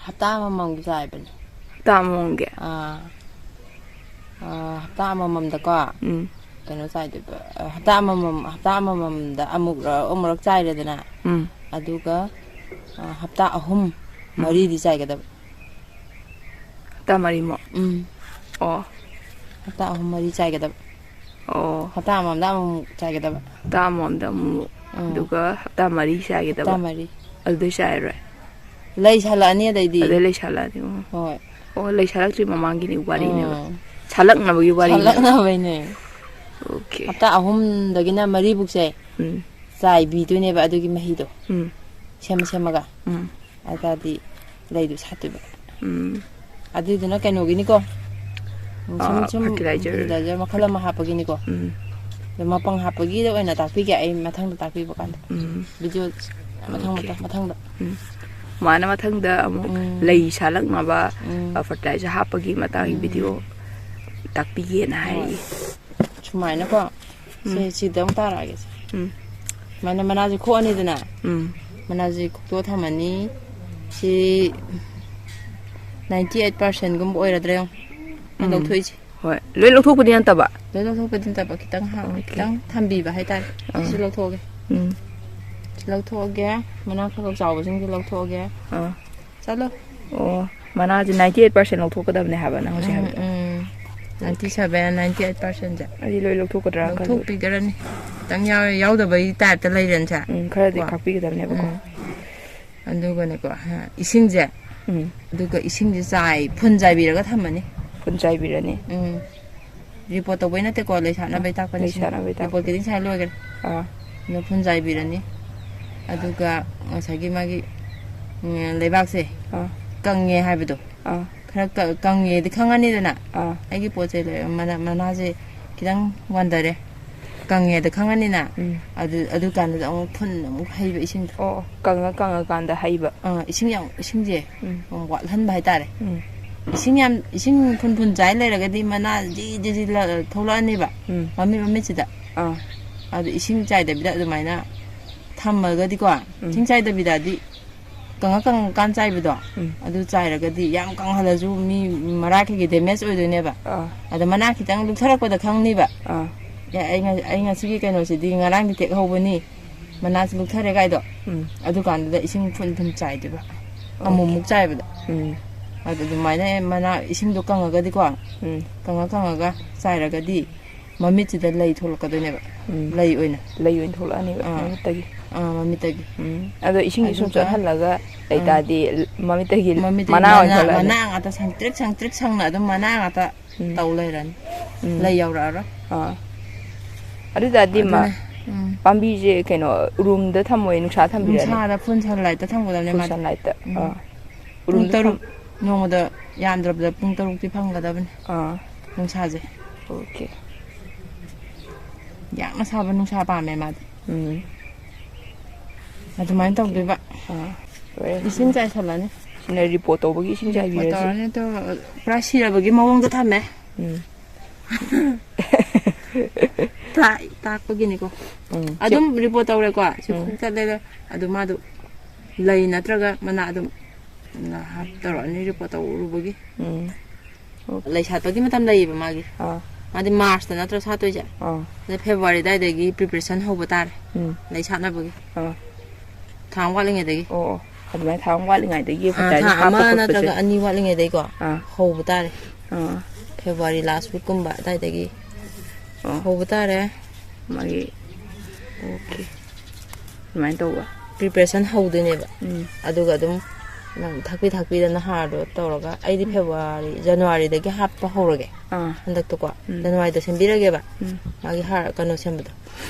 ꯍꯞꯇꯥ ꯑꯃꯃꯝꯒꯤ ꯆꯥꯏꯕꯅꯦ꯫ ꯍꯞꯇꯥ ꯑꯃꯃꯝꯒꯤ? ꯑꯥ꯫ ꯑꯥ, ꯍꯞꯇꯥ ꯑꯃꯃꯝꯗꯀꯣ ꯎꯝ꯫ ꯀꯩꯅꯣ ꯆꯥꯏꯗꯣꯏꯕ, ꯑ, ꯍꯞꯇꯥ ꯑꯃꯃꯝ, ꯍꯞꯇꯥ ꯑꯃꯃꯝꯗ ꯑꯃꯨꯛꯔꯛ, ꯑꯃꯨꯛꯔꯛ ꯆꯥꯏꯔꯦꯗꯅ, ꯎꯝ꯫ ꯑꯗꯨꯒ, ꯑ, ꯍꯞꯇꯥ ꯑꯍꯨꯝ, ꯎꯝ꯫ ꯃꯔꯤꯗꯤ ꯆꯥꯏꯒꯗꯕ꯫ ꯍꯞꯇꯥ ꯃꯔꯤꯃꯨꯛ? ꯎꯝ꯫ ꯑꯣ꯫ ꯍꯞꯇꯥ ꯑꯍꯨꯝ ꯃꯔꯤ ꯆꯥꯏꯒꯗꯕ꯫ ꯑꯣ꯫ ꯍꯞꯇꯥ ꯑꯃꯃꯝꯗ ꯑꯃꯨꯛꯃꯨꯛ ꯆꯥꯏꯒꯗꯕ꯫ ꯍꯞꯇꯥ ꯑꯃꯃꯝꯗ ꯑꯃꯨꯛꯃꯨꯛ꯫ ꯎꯝ꯫ ꯑꯗꯨꯒ ꯍꯞꯇꯥ ꯃꯔꯤ ꯆꯥꯏꯒꯗꯕ꯫ ꯍꯞꯇꯥ ꯃꯔꯤ꯫ ꯑꯗꯨꯗꯩ ꯆꯥꯏꯔꯔꯣꯏ? ꯂꯩ ꯁꯥꯠꯂꯛꯑꯅꯤ ꯑꯗꯩꯗꯤ꯫ ꯑꯗꯩ ꯂꯩ ꯁꯥꯠꯂꯛꯑꯅꯤ, ꯎꯝ꯫ ꯍꯣꯏ꯫ ꯑꯣ, ꯂꯩ ꯁꯥꯠꯂꯛꯇ꯭ꯔꯤ ꯃꯃꯥꯡꯒꯤꯅꯤ ꯋꯥꯔꯤꯅꯦꯕ꯫ ꯎꯝ꯫ ꯁꯥꯠꯂꯛꯅꯕꯒꯤ ꯋꯥꯔꯤꯅꯦꯕ꯫ ꯁꯥꯠꯂꯛꯅꯕꯩꯅꯦ꯫ ꯑꯣꯀꯦ꯫ ꯍꯞꯇꯥ ꯑꯍꯨꯝꯗꯒꯤꯅ ꯃꯔꯤꯕꯨꯛꯁꯦ ꯎꯝ꯫ ꯆꯥꯏꯕꯤꯗꯣꯏꯅꯦꯕ ꯑꯗꯨꯒꯤ ꯃꯍꯤꯗꯣ꯫ ꯎꯝ꯫ ꯁꯦꯝꯃ ꯁꯦꯝꯃꯒ꯫ ꯎꯝ꯫ ꯑꯗꯨ ꯇꯥꯔꯗꯤ ꯂꯩꯗꯣ ꯁꯥꯠꯇꯣꯏꯕ꯫ ꯎꯝ꯫ ꯑꯗꯨꯏꯗꯨꯅ ꯀꯩꯅꯣꯒꯤꯅꯤꯀꯣ꯫ ꯁꯨꯝ, ꯑꯥ, ꯁꯨꯝ fertilizer꯫ Fertilizer ꯃꯈꯜ ꯑꯃ ꯍꯥꯞꯄꯒꯤꯅꯤꯀꯣ꯫ ꯎꯝ꯫ ꯑꯗꯣ ꯃꯄꯪ ꯍꯥꯞꯄꯒꯤꯗ ꯑꯣꯏꯅ ꯇꯥꯛꯄꯤꯒꯦ ꯑꯩ ꯃꯊꯪꯗ ꯇꯥꯛꯄꯤꯕ ꯀꯥꯟꯗ꯫ ꯎꯝ꯫ Video ꯃꯊꯪ, ꯑꯣꯀꯦ꯫ ꯃꯊꯪ, ꯃꯊꯪꯗ꯫ ꯎꯝ꯫ ꯃꯥꯅ ꯃꯊꯪꯗ ꯑꯃꯨꯛ ꯎꯝ꯫ ꯂꯩ ꯁꯥꯠꯂꯛꯅꯕ, ꯎꯝ꯫ ꯑ, fertilizer ꯍꯥꯞꯄꯒꯤ ꯃꯇꯥꯡꯒꯤ ꯎꯝ꯫ Video ꯇꯥꯛꯄꯤꯒꯦꯅ ꯍꯣꯏ꯫ ꯍꯥꯏꯔꯛꯏ꯫ ꯁꯨꯃꯥꯏꯅꯀꯣ꯫ ꯁꯦ, ꯎꯝ꯫ ꯁꯤꯗ ꯑꯃꯨꯛ ꯇꯥꯔꯛꯑꯒꯦ꯫ ꯎꯝ꯫ ꯁꯨꯃꯥꯏꯅ ꯃꯅꯥꯁꯦ ꯈꯣꯛꯑꯅꯤꯗꯅ꯫ ꯎꯝ꯫ ꯃꯅꯥꯁꯦ ꯈꯣꯛꯇꯣꯛꯑ ꯊꯝꯃꯅꯤ꯫ ꯁꯤ ninety eight percent ꯒꯨꯝꯕ ꯑꯣꯏꯔꯗ꯭ꯔꯥ ꯌꯦꯡꯉꯣ꯫ ꯑꯩꯅ ꯎꯝ꯫ ꯂꯧꯊꯣꯛꯏꯁꯦ꯫ ꯍꯣꯏ꯫ ꯂꯣꯏ ꯂꯧꯊꯣꯛꯄꯗꯤ ꯅꯠꯇꯕ? ꯂꯣꯏ ꯂꯧꯊꯣꯛꯄꯗꯤ ꯅꯠꯇꯕ, ꯈꯤꯇꯪ ꯍꯥ-, ꯑꯣꯀꯦ꯫ ꯈꯤꯇꯪ ꯊꯝꯕꯤꯕ ꯍꯥꯏꯇꯥꯔꯦ꯫ ꯑꯥ꯫ ꯁꯤ ꯂꯧꯊꯣꯛꯑꯒꯦ꯫ ꯎꯝ꯫ ꯁꯤ ꯂꯧꯊꯣꯛꯑꯒꯦ꯫ ꯃꯅꯥ ꯈꯔ ꯈꯔ ꯆꯥꯎꯕꯁꯤꯡꯁꯦ ꯂꯧꯊꯣꯛꯑꯒꯦ꯫ ꯑꯥ꯫ ꯆꯠꯂꯣ꯫ ꯑꯣ꯫ ꯃꯅꯥꯁꯦ ninety eight percent ꯂꯧꯊꯣꯛꯀꯗꯕꯅꯦ ꯍꯥꯏꯕ ꯅꯪ ꯍꯧꯖꯤꯛ ꯎꯝ, ꯍꯥꯏꯕꯗꯣ꯫ ꯎꯝ꯫ Ninety seven, ninety eight percent ꯁꯦ꯫ ꯑꯩꯗꯤ ꯂꯣꯏ ꯂꯧꯊꯣꯛꯀꯗ꯭ꯔꯥ ꯈꯜꯂꯨꯔꯦ꯫ ꯂꯧꯊꯣꯛꯄꯤꯒ꯭ꯔꯅꯤ꯫ ꯈꯤꯇꯪ ꯌꯥꯎ-, ꯌꯥꯎꯗꯕꯒꯤ type ꯇ ꯂꯩꯔꯦꯅꯁꯦ꯫ ꯎꯝ, ꯈꯔꯗꯤ ꯀꯣ? ꯈꯥꯛꯄꯤꯒꯗꯕꯅꯦꯕꯀꯣ꯫ ꯎꯝ꯫ ꯑꯗꯨꯒꯅꯦꯀꯣ, ꯍꯥ, ꯏꯁꯤꯡꯁꯦ, ꯎꯝ꯫ ꯑꯗꯨꯒ ꯏꯁꯤꯡꯁꯦ ꯆꯥꯏ-, ꯐꯨꯟ ꯆꯥꯏꯕꯤꯔꯒ ꯊꯝꯃꯅꯤ꯫ ꯐꯨꯟ ꯆꯥꯏꯕꯤꯔꯅꯤ꯫ ꯎꯝ꯫ Report ꯇꯧꯕꯩ ꯅꯠꯇꯦꯀꯣ, ꯂꯩ ꯁꯥꯠꯅꯕꯩ ꯇꯥꯛꯄꯅꯤ ꯂꯩ ꯁꯤꯅ꯫ ꯁꯥꯠꯅꯕꯩ ꯇꯥꯛꯄ꯫ Report ꯀꯤꯗꯤ ꯉꯁꯥꯏ ꯂꯣꯏꯈ꯭ꯔꯦ꯫ ꯑꯥ꯫ ꯑꯗꯣ ꯐꯨꯟ ꯆꯥꯏꯕꯤꯔꯅꯤ꯫ ꯑꯗꯨꯒ ꯉꯁꯥꯏꯒꯤ ꯃꯥꯒꯤ, ꯎꯝ, ꯂꯩꯕꯥꯛꯁꯦ ꯑꯥ꯫ ꯀꯪꯉꯦ ꯍꯥꯏꯕꯗꯣ꯫ ꯑꯥ꯫ ꯈꯔ ꯀ-, ꯀꯪꯉꯦꯗꯤ ꯈꯪꯉꯅꯤꯗꯅ꯫ ꯑꯥ꯫ ꯑꯩꯒꯤ ꯄꯣꯠꯁꯦ ꯂꯣꯏ-, ꯃꯅꯥ-, ꯃꯅꯥꯁꯦ ꯈꯤꯇꯪ ꯋꯥꯟꯊꯔꯦ꯫ ꯀꯪꯉꯦꯗ ꯈꯪꯉꯅꯤꯅ꯫ ꯎꯝ꯫ ꯑꯗꯨ, ꯑꯗꯨ ꯀꯥꯟꯗꯨꯗ ꯑꯃꯨꯛ ꯐꯨꯟ ꯑꯃꯨꯛ ꯍꯩꯕ ꯏꯁꯤꯡꯗꯣ꯫ ꯑꯣ, ꯑꯣ꯫ ꯀꯪꯉ ꯀꯪꯉꯀꯥꯟꯗ ꯍꯩꯕ꯫ ꯑꯥ, ꯏꯁꯤꯡ ꯌꯥꯝ, ꯏꯁꯤꯡꯁꯦ ꯎꯝ꯫ ꯌꯥꯝ ꯋꯥꯠꯍꯟꯕ ꯍꯥꯏꯇꯥꯔꯦ꯫ ꯎꯝ꯫ ꯏꯁꯤꯡ ꯌꯥꯝ, ꯏꯁꯤꯡ ꯐꯨꯟ ꯐꯨꯟ ꯆꯥꯏ ꯂꯩꯔꯒꯗꯤ ꯃꯅꯥ ꯖꯤ ꯖꯤ ꯖꯤ ꯂ-, ꯊꯣꯛꯂꯛꯑꯅꯦꯕ꯫ ꯎꯝ꯫ ꯃꯃꯤꯠ ꯃꯃꯤꯠꯁꯤꯗ꯫ ꯑꯥ꯫ ꯑꯗꯨ ꯏꯁꯤꯡ ꯆꯥꯏꯗꯕꯤꯗ ꯑꯗꯨꯃꯥꯏꯅ ꯊꯝꯃꯒꯗꯤꯀꯣ, ꯎꯝ꯫ ꯏꯁꯤꯡ ꯆꯥꯏꯗꯕꯤꯗꯗꯤ ꯀꯪꯉ ꯀꯪꯉꯀꯥꯟ ꯆꯥꯏꯕꯗꯣ, ꯎꯝ꯫ ꯑꯗꯨ ꯆꯥꯏꯔꯒꯗꯤ ꯌꯥꯝ ꯀꯪꯍꯜꯂꯁꯨ ꯃꯤ ꯃꯔꯥ ꯀꯩꯀꯩ damage ꯑꯣꯏꯗꯣꯏꯅꯦꯕ꯫ ꯑꯥ꯫ ꯑꯗ ꯃꯅꯥ ꯈꯤꯇꯪ ꯂꯨꯞꯊꯔꯛꯄꯗ ꯈꯪꯅꯤꯕ꯫ ꯑꯥ꯫ ꯑꯦ, ꯑꯩ ꯉ-, ꯑꯩ ꯉꯁꯤꯒꯤ ꯀꯩꯅꯣꯁꯤꯗꯤ ꯉꯔꯥꯡꯗꯤ ꯇꯦꯛꯍꯧꯕꯅꯤ, ꯃꯅꯥꯁꯤ ꯂꯨꯞꯊꯔꯦ ꯀꯥꯏꯗꯣ꯫ ꯎꯝ꯫ ꯑꯗꯨꯀꯥꯟꯗꯨꯗ ꯏꯁꯤꯡ ꯐꯨꯟ ꯐꯨꯟ ꯆꯥꯏꯗꯣꯏꯕ꯫ ꯑꯣꯀꯦ꯫ ꯑꯃꯨꯛ ꯑꯃꯨꯛ ꯆꯥꯏꯕꯗ꯫ ꯎꯝ꯫ ꯑꯗꯨ ꯑꯗꯨꯃꯥꯏꯅ ꯃꯅꯥ ꯏꯁꯤꯡꯗꯣ ꯀꯪꯉꯒꯗꯤꯀꯣ, ꯎꯝ꯫ ꯀꯪꯉ ꯀꯪꯉꯒ ꯆꯥꯏꯔꯒꯗꯤ ꯃꯃꯤꯠꯁꯤꯗ ꯂꯩ ꯊꯣꯛꯂꯛꯀꯗꯣꯏꯅꯦꯕ꯫ ꯎꯝ꯫ ꯂꯩ ꯑꯣꯏꯅ꯫ ꯂꯩ ꯑꯣꯏꯅ ꯊꯣꯛꯂꯛꯑꯅꯦꯕ ꯑꯥ꯫ ꯃꯃꯤꯠꯇꯒꯤ꯫ ꯑꯥ, ꯃꯃꯤꯠꯇꯒꯤ꯫ ꯎꯝ꯫ ꯑꯗꯣ ꯏꯁꯤꯡꯁꯦ ꯁꯨꯝ ꯑꯗꯨꯒ ꯆꯣꯠꯍꯜꯂꯒ ꯑꯥ꯫ ꯂꯩꯇꯥꯔꯗꯤ ꯃꯃꯤꯠꯇꯒꯤ ꯃꯃꯤꯠꯇꯒꯤ ꯃꯅꯥ ꯑꯣꯏꯅ ꯃꯅꯥ, ꯊꯣꯛꯂꯛꯑꯅꯤ꯫ ꯃꯅꯥ ꯉꯥꯛꯇ ꯁꯪꯇ꯭ꯔꯤꯛ ꯁꯪꯇ꯭ꯔꯤꯛ ꯁꯪꯅ ꯑꯗꯨꯝ ꯃꯅꯥ ꯉꯥꯛꯇ ꯎꯝ꯫ ꯇꯧ ꯂꯩꯔꯅꯤ꯫ ꯎꯝ꯫ ꯂꯩ ꯌꯧꯔꯛꯑꯔꯣꯏ꯫ ꯑꯥ꯫ ꯑꯗꯨ ꯇꯥꯔꯗꯤ ꯃꯥ ꯑꯗꯨꯅꯦ꯫ ꯎꯝ꯫ ꯄꯥꯝꯕꯤꯁꯦ ꯀꯩꯅꯣ ꯔꯨꯝꯗ ꯊꯝꯃꯣꯏ, ꯅꯨꯡꯁꯥ ꯊꯝꯕꯤꯔꯅꯤ? ꯅꯨꯡꯁꯥꯗ full sunlightꯇ ꯊꯝꯒꯗꯕꯅꯦ full ꯃꯥꯗꯤ꯫ Sunlightꯇ꯫ ꯎꯝ꯫ ꯑꯥ꯫ ꯄꯨꯡ ꯎꯔꯨꯝꯗ ꯇꯔꯨꯛ, ꯊꯝ- ꯅꯣꯡꯃꯗ ꯌꯥꯝꯗ꯭ꯔꯕꯗ ꯄꯨꯡ ꯇꯔꯨꯛꯇꯤ ꯐꯪꯒꯗꯕꯅꯤ꯫ ꯑꯥ꯫ ꯅꯨꯡꯁꯥꯁꯦ꯫ ꯑꯣꯀꯦ꯫ ꯌꯥꯝꯅ ꯁꯥꯕ ꯅꯨꯡꯁꯥ ꯄꯥꯝꯃꯦ ꯃꯥꯗꯤ꯫ ꯎꯝ꯫ ꯑꯗꯨꯃꯥꯏꯅ ꯇꯧꯗꯣꯏꯕ꯫ ꯑꯥ, ꯂꯣꯏꯔꯦ꯫ ꯏꯁꯤꯡ ꯆꯥꯏꯁꯜꯂꯅꯤ꯫ ꯁꯤꯅ report ꯇꯧꯕꯒꯤ ꯏꯁꯤꯡ report ꯆꯥꯏꯕꯤꯔꯁꯤ꯫ ꯇꯧꯔꯅꯤ, ꯑꯗꯣ ꯄꯨꯔꯥ ꯁꯤꯔꯕꯒꯤ ꯃꯑꯣꯡꯗ ꯊꯝꯃꯦ꯫ ꯎꯝ꯫ ꯇꯥꯛ-, ꯇꯥꯛꯄꯒꯤꯅꯤꯀꯣ꯫ ꯎꯝ꯫ ꯑꯗꯨꯝ report ꯇꯧꯔꯦꯀꯣ꯫ ꯁꯤ ꯎꯝ꯫ ꯈꯣꯡ ꯆꯠꯂꯦꯗ꯫ ꯑꯗꯨ ꯃꯥꯗꯣ ꯂꯩ ꯅꯠꯇ꯭ꯔꯒ ꯃꯅꯥ ꯑꯗꯨꯝ ꯇꯧꯔꯛꯑꯅꯤ report ꯇꯧꯔꯨꯕꯒꯤ꯫ ꯎꯝ꯫ ꯑꯣꯀꯦ꯫ ꯂꯩ ꯁꯥꯠꯄꯒꯤ ꯃꯇꯝ ꯂꯩꯌꯦꯕ ꯃꯥꯒꯤ꯫ ꯑꯥ꯫ ꯃꯥꯗꯤ Marchꯇ ꯅꯠꯇ꯭ꯔꯣ ꯁꯥꯠꯇꯣꯏꯁꯦ? ꯑꯥ꯫ ꯑꯗ February ꯑꯗꯨꯋꯥꯏꯗꯒꯤ preparation ꯍꯧꯕ ꯇꯥꯔꯦ꯫ ꯎꯝ꯫ ꯂꯩ ꯁꯥꯠꯅꯕꯒꯤ꯫ ꯑꯥ꯫ ꯊꯥ ꯑꯃ ꯋꯥꯠꯂꯤꯉꯩꯗꯒꯤ꯫ ꯑꯣ, ꯑꯣ꯫ ꯑꯗꯨꯃꯥꯏꯅ ꯊꯥ ꯑꯃ ꯋꯥꯠꯂꯤꯉꯩꯗꯒꯤ ꯑꯥ, ꯐꯔꯇꯤꯂꯥꯏꯖꯔ ꯊꯥ ꯍꯥꯞꯄ ꯑꯃ ꯈꯣꯠꯄꯁꯦ? ꯅꯠꯇ꯭ꯔꯒ ꯑꯅꯤ ꯋꯥꯠꯂꯤꯉꯩꯗꯒꯤꯀꯣ ꯑꯥ꯫ ꯍꯧꯕ ꯇꯥꯔꯦ꯫ ꯑꯥ꯫ ꯐꯦꯕ꯭ꯔꯨꯋꯥꯔꯤ ꯂꯥꯁ ꯋꯤꯛꯀꯨꯝꯕ ꯑꯗꯥꯏꯗꯒꯤ ꯑꯥ꯫ ꯍꯧꯕ ꯇꯥꯔꯦ꯫ ꯃꯥꯒꯤ ꯑꯣꯀꯦ꯫ ꯑꯗꯨꯃꯥꯏꯅ ꯇꯧꯕ꯫ ꯄ꯭ꯔꯤꯄꯦꯔꯦꯁꯟ ꯍꯧꯗꯣꯏꯅꯦꯕ꯫ ꯎꯝ꯫ ꯑꯗꯨꯒ ꯑꯗꯨꯝ ꯅꯪ ꯊꯥꯛꯄꯤ ꯊꯥꯛꯄꯤꯗꯅ ꯍꯥꯔꯗꯣ ꯇꯧꯔꯒ, ꯑꯩꯗꯤ ꯐꯦꯕ꯭ꯔꯨꯋꯥꯔꯤ, ꯖꯅꯋꯥꯔꯤꯗꯒꯤ ꯍꯥꯞꯄ ꯍꯧꯔꯒꯦ꯫ ꯑꯥ꯫ ꯍꯟꯗꯛꯇꯣꯀꯣ꯫ ꯎꯝ꯫ ꯖꯅꯋꯥꯔꯤꯗ ꯁꯦꯝꯕꯤꯔꯒꯦꯕ꯫ ꯎꯝ꯫ ꯃꯥꯒꯤ ꯍꯥꯔ ꯀꯩꯅꯣ ꯁꯦꯝꯕꯗꯣ꯫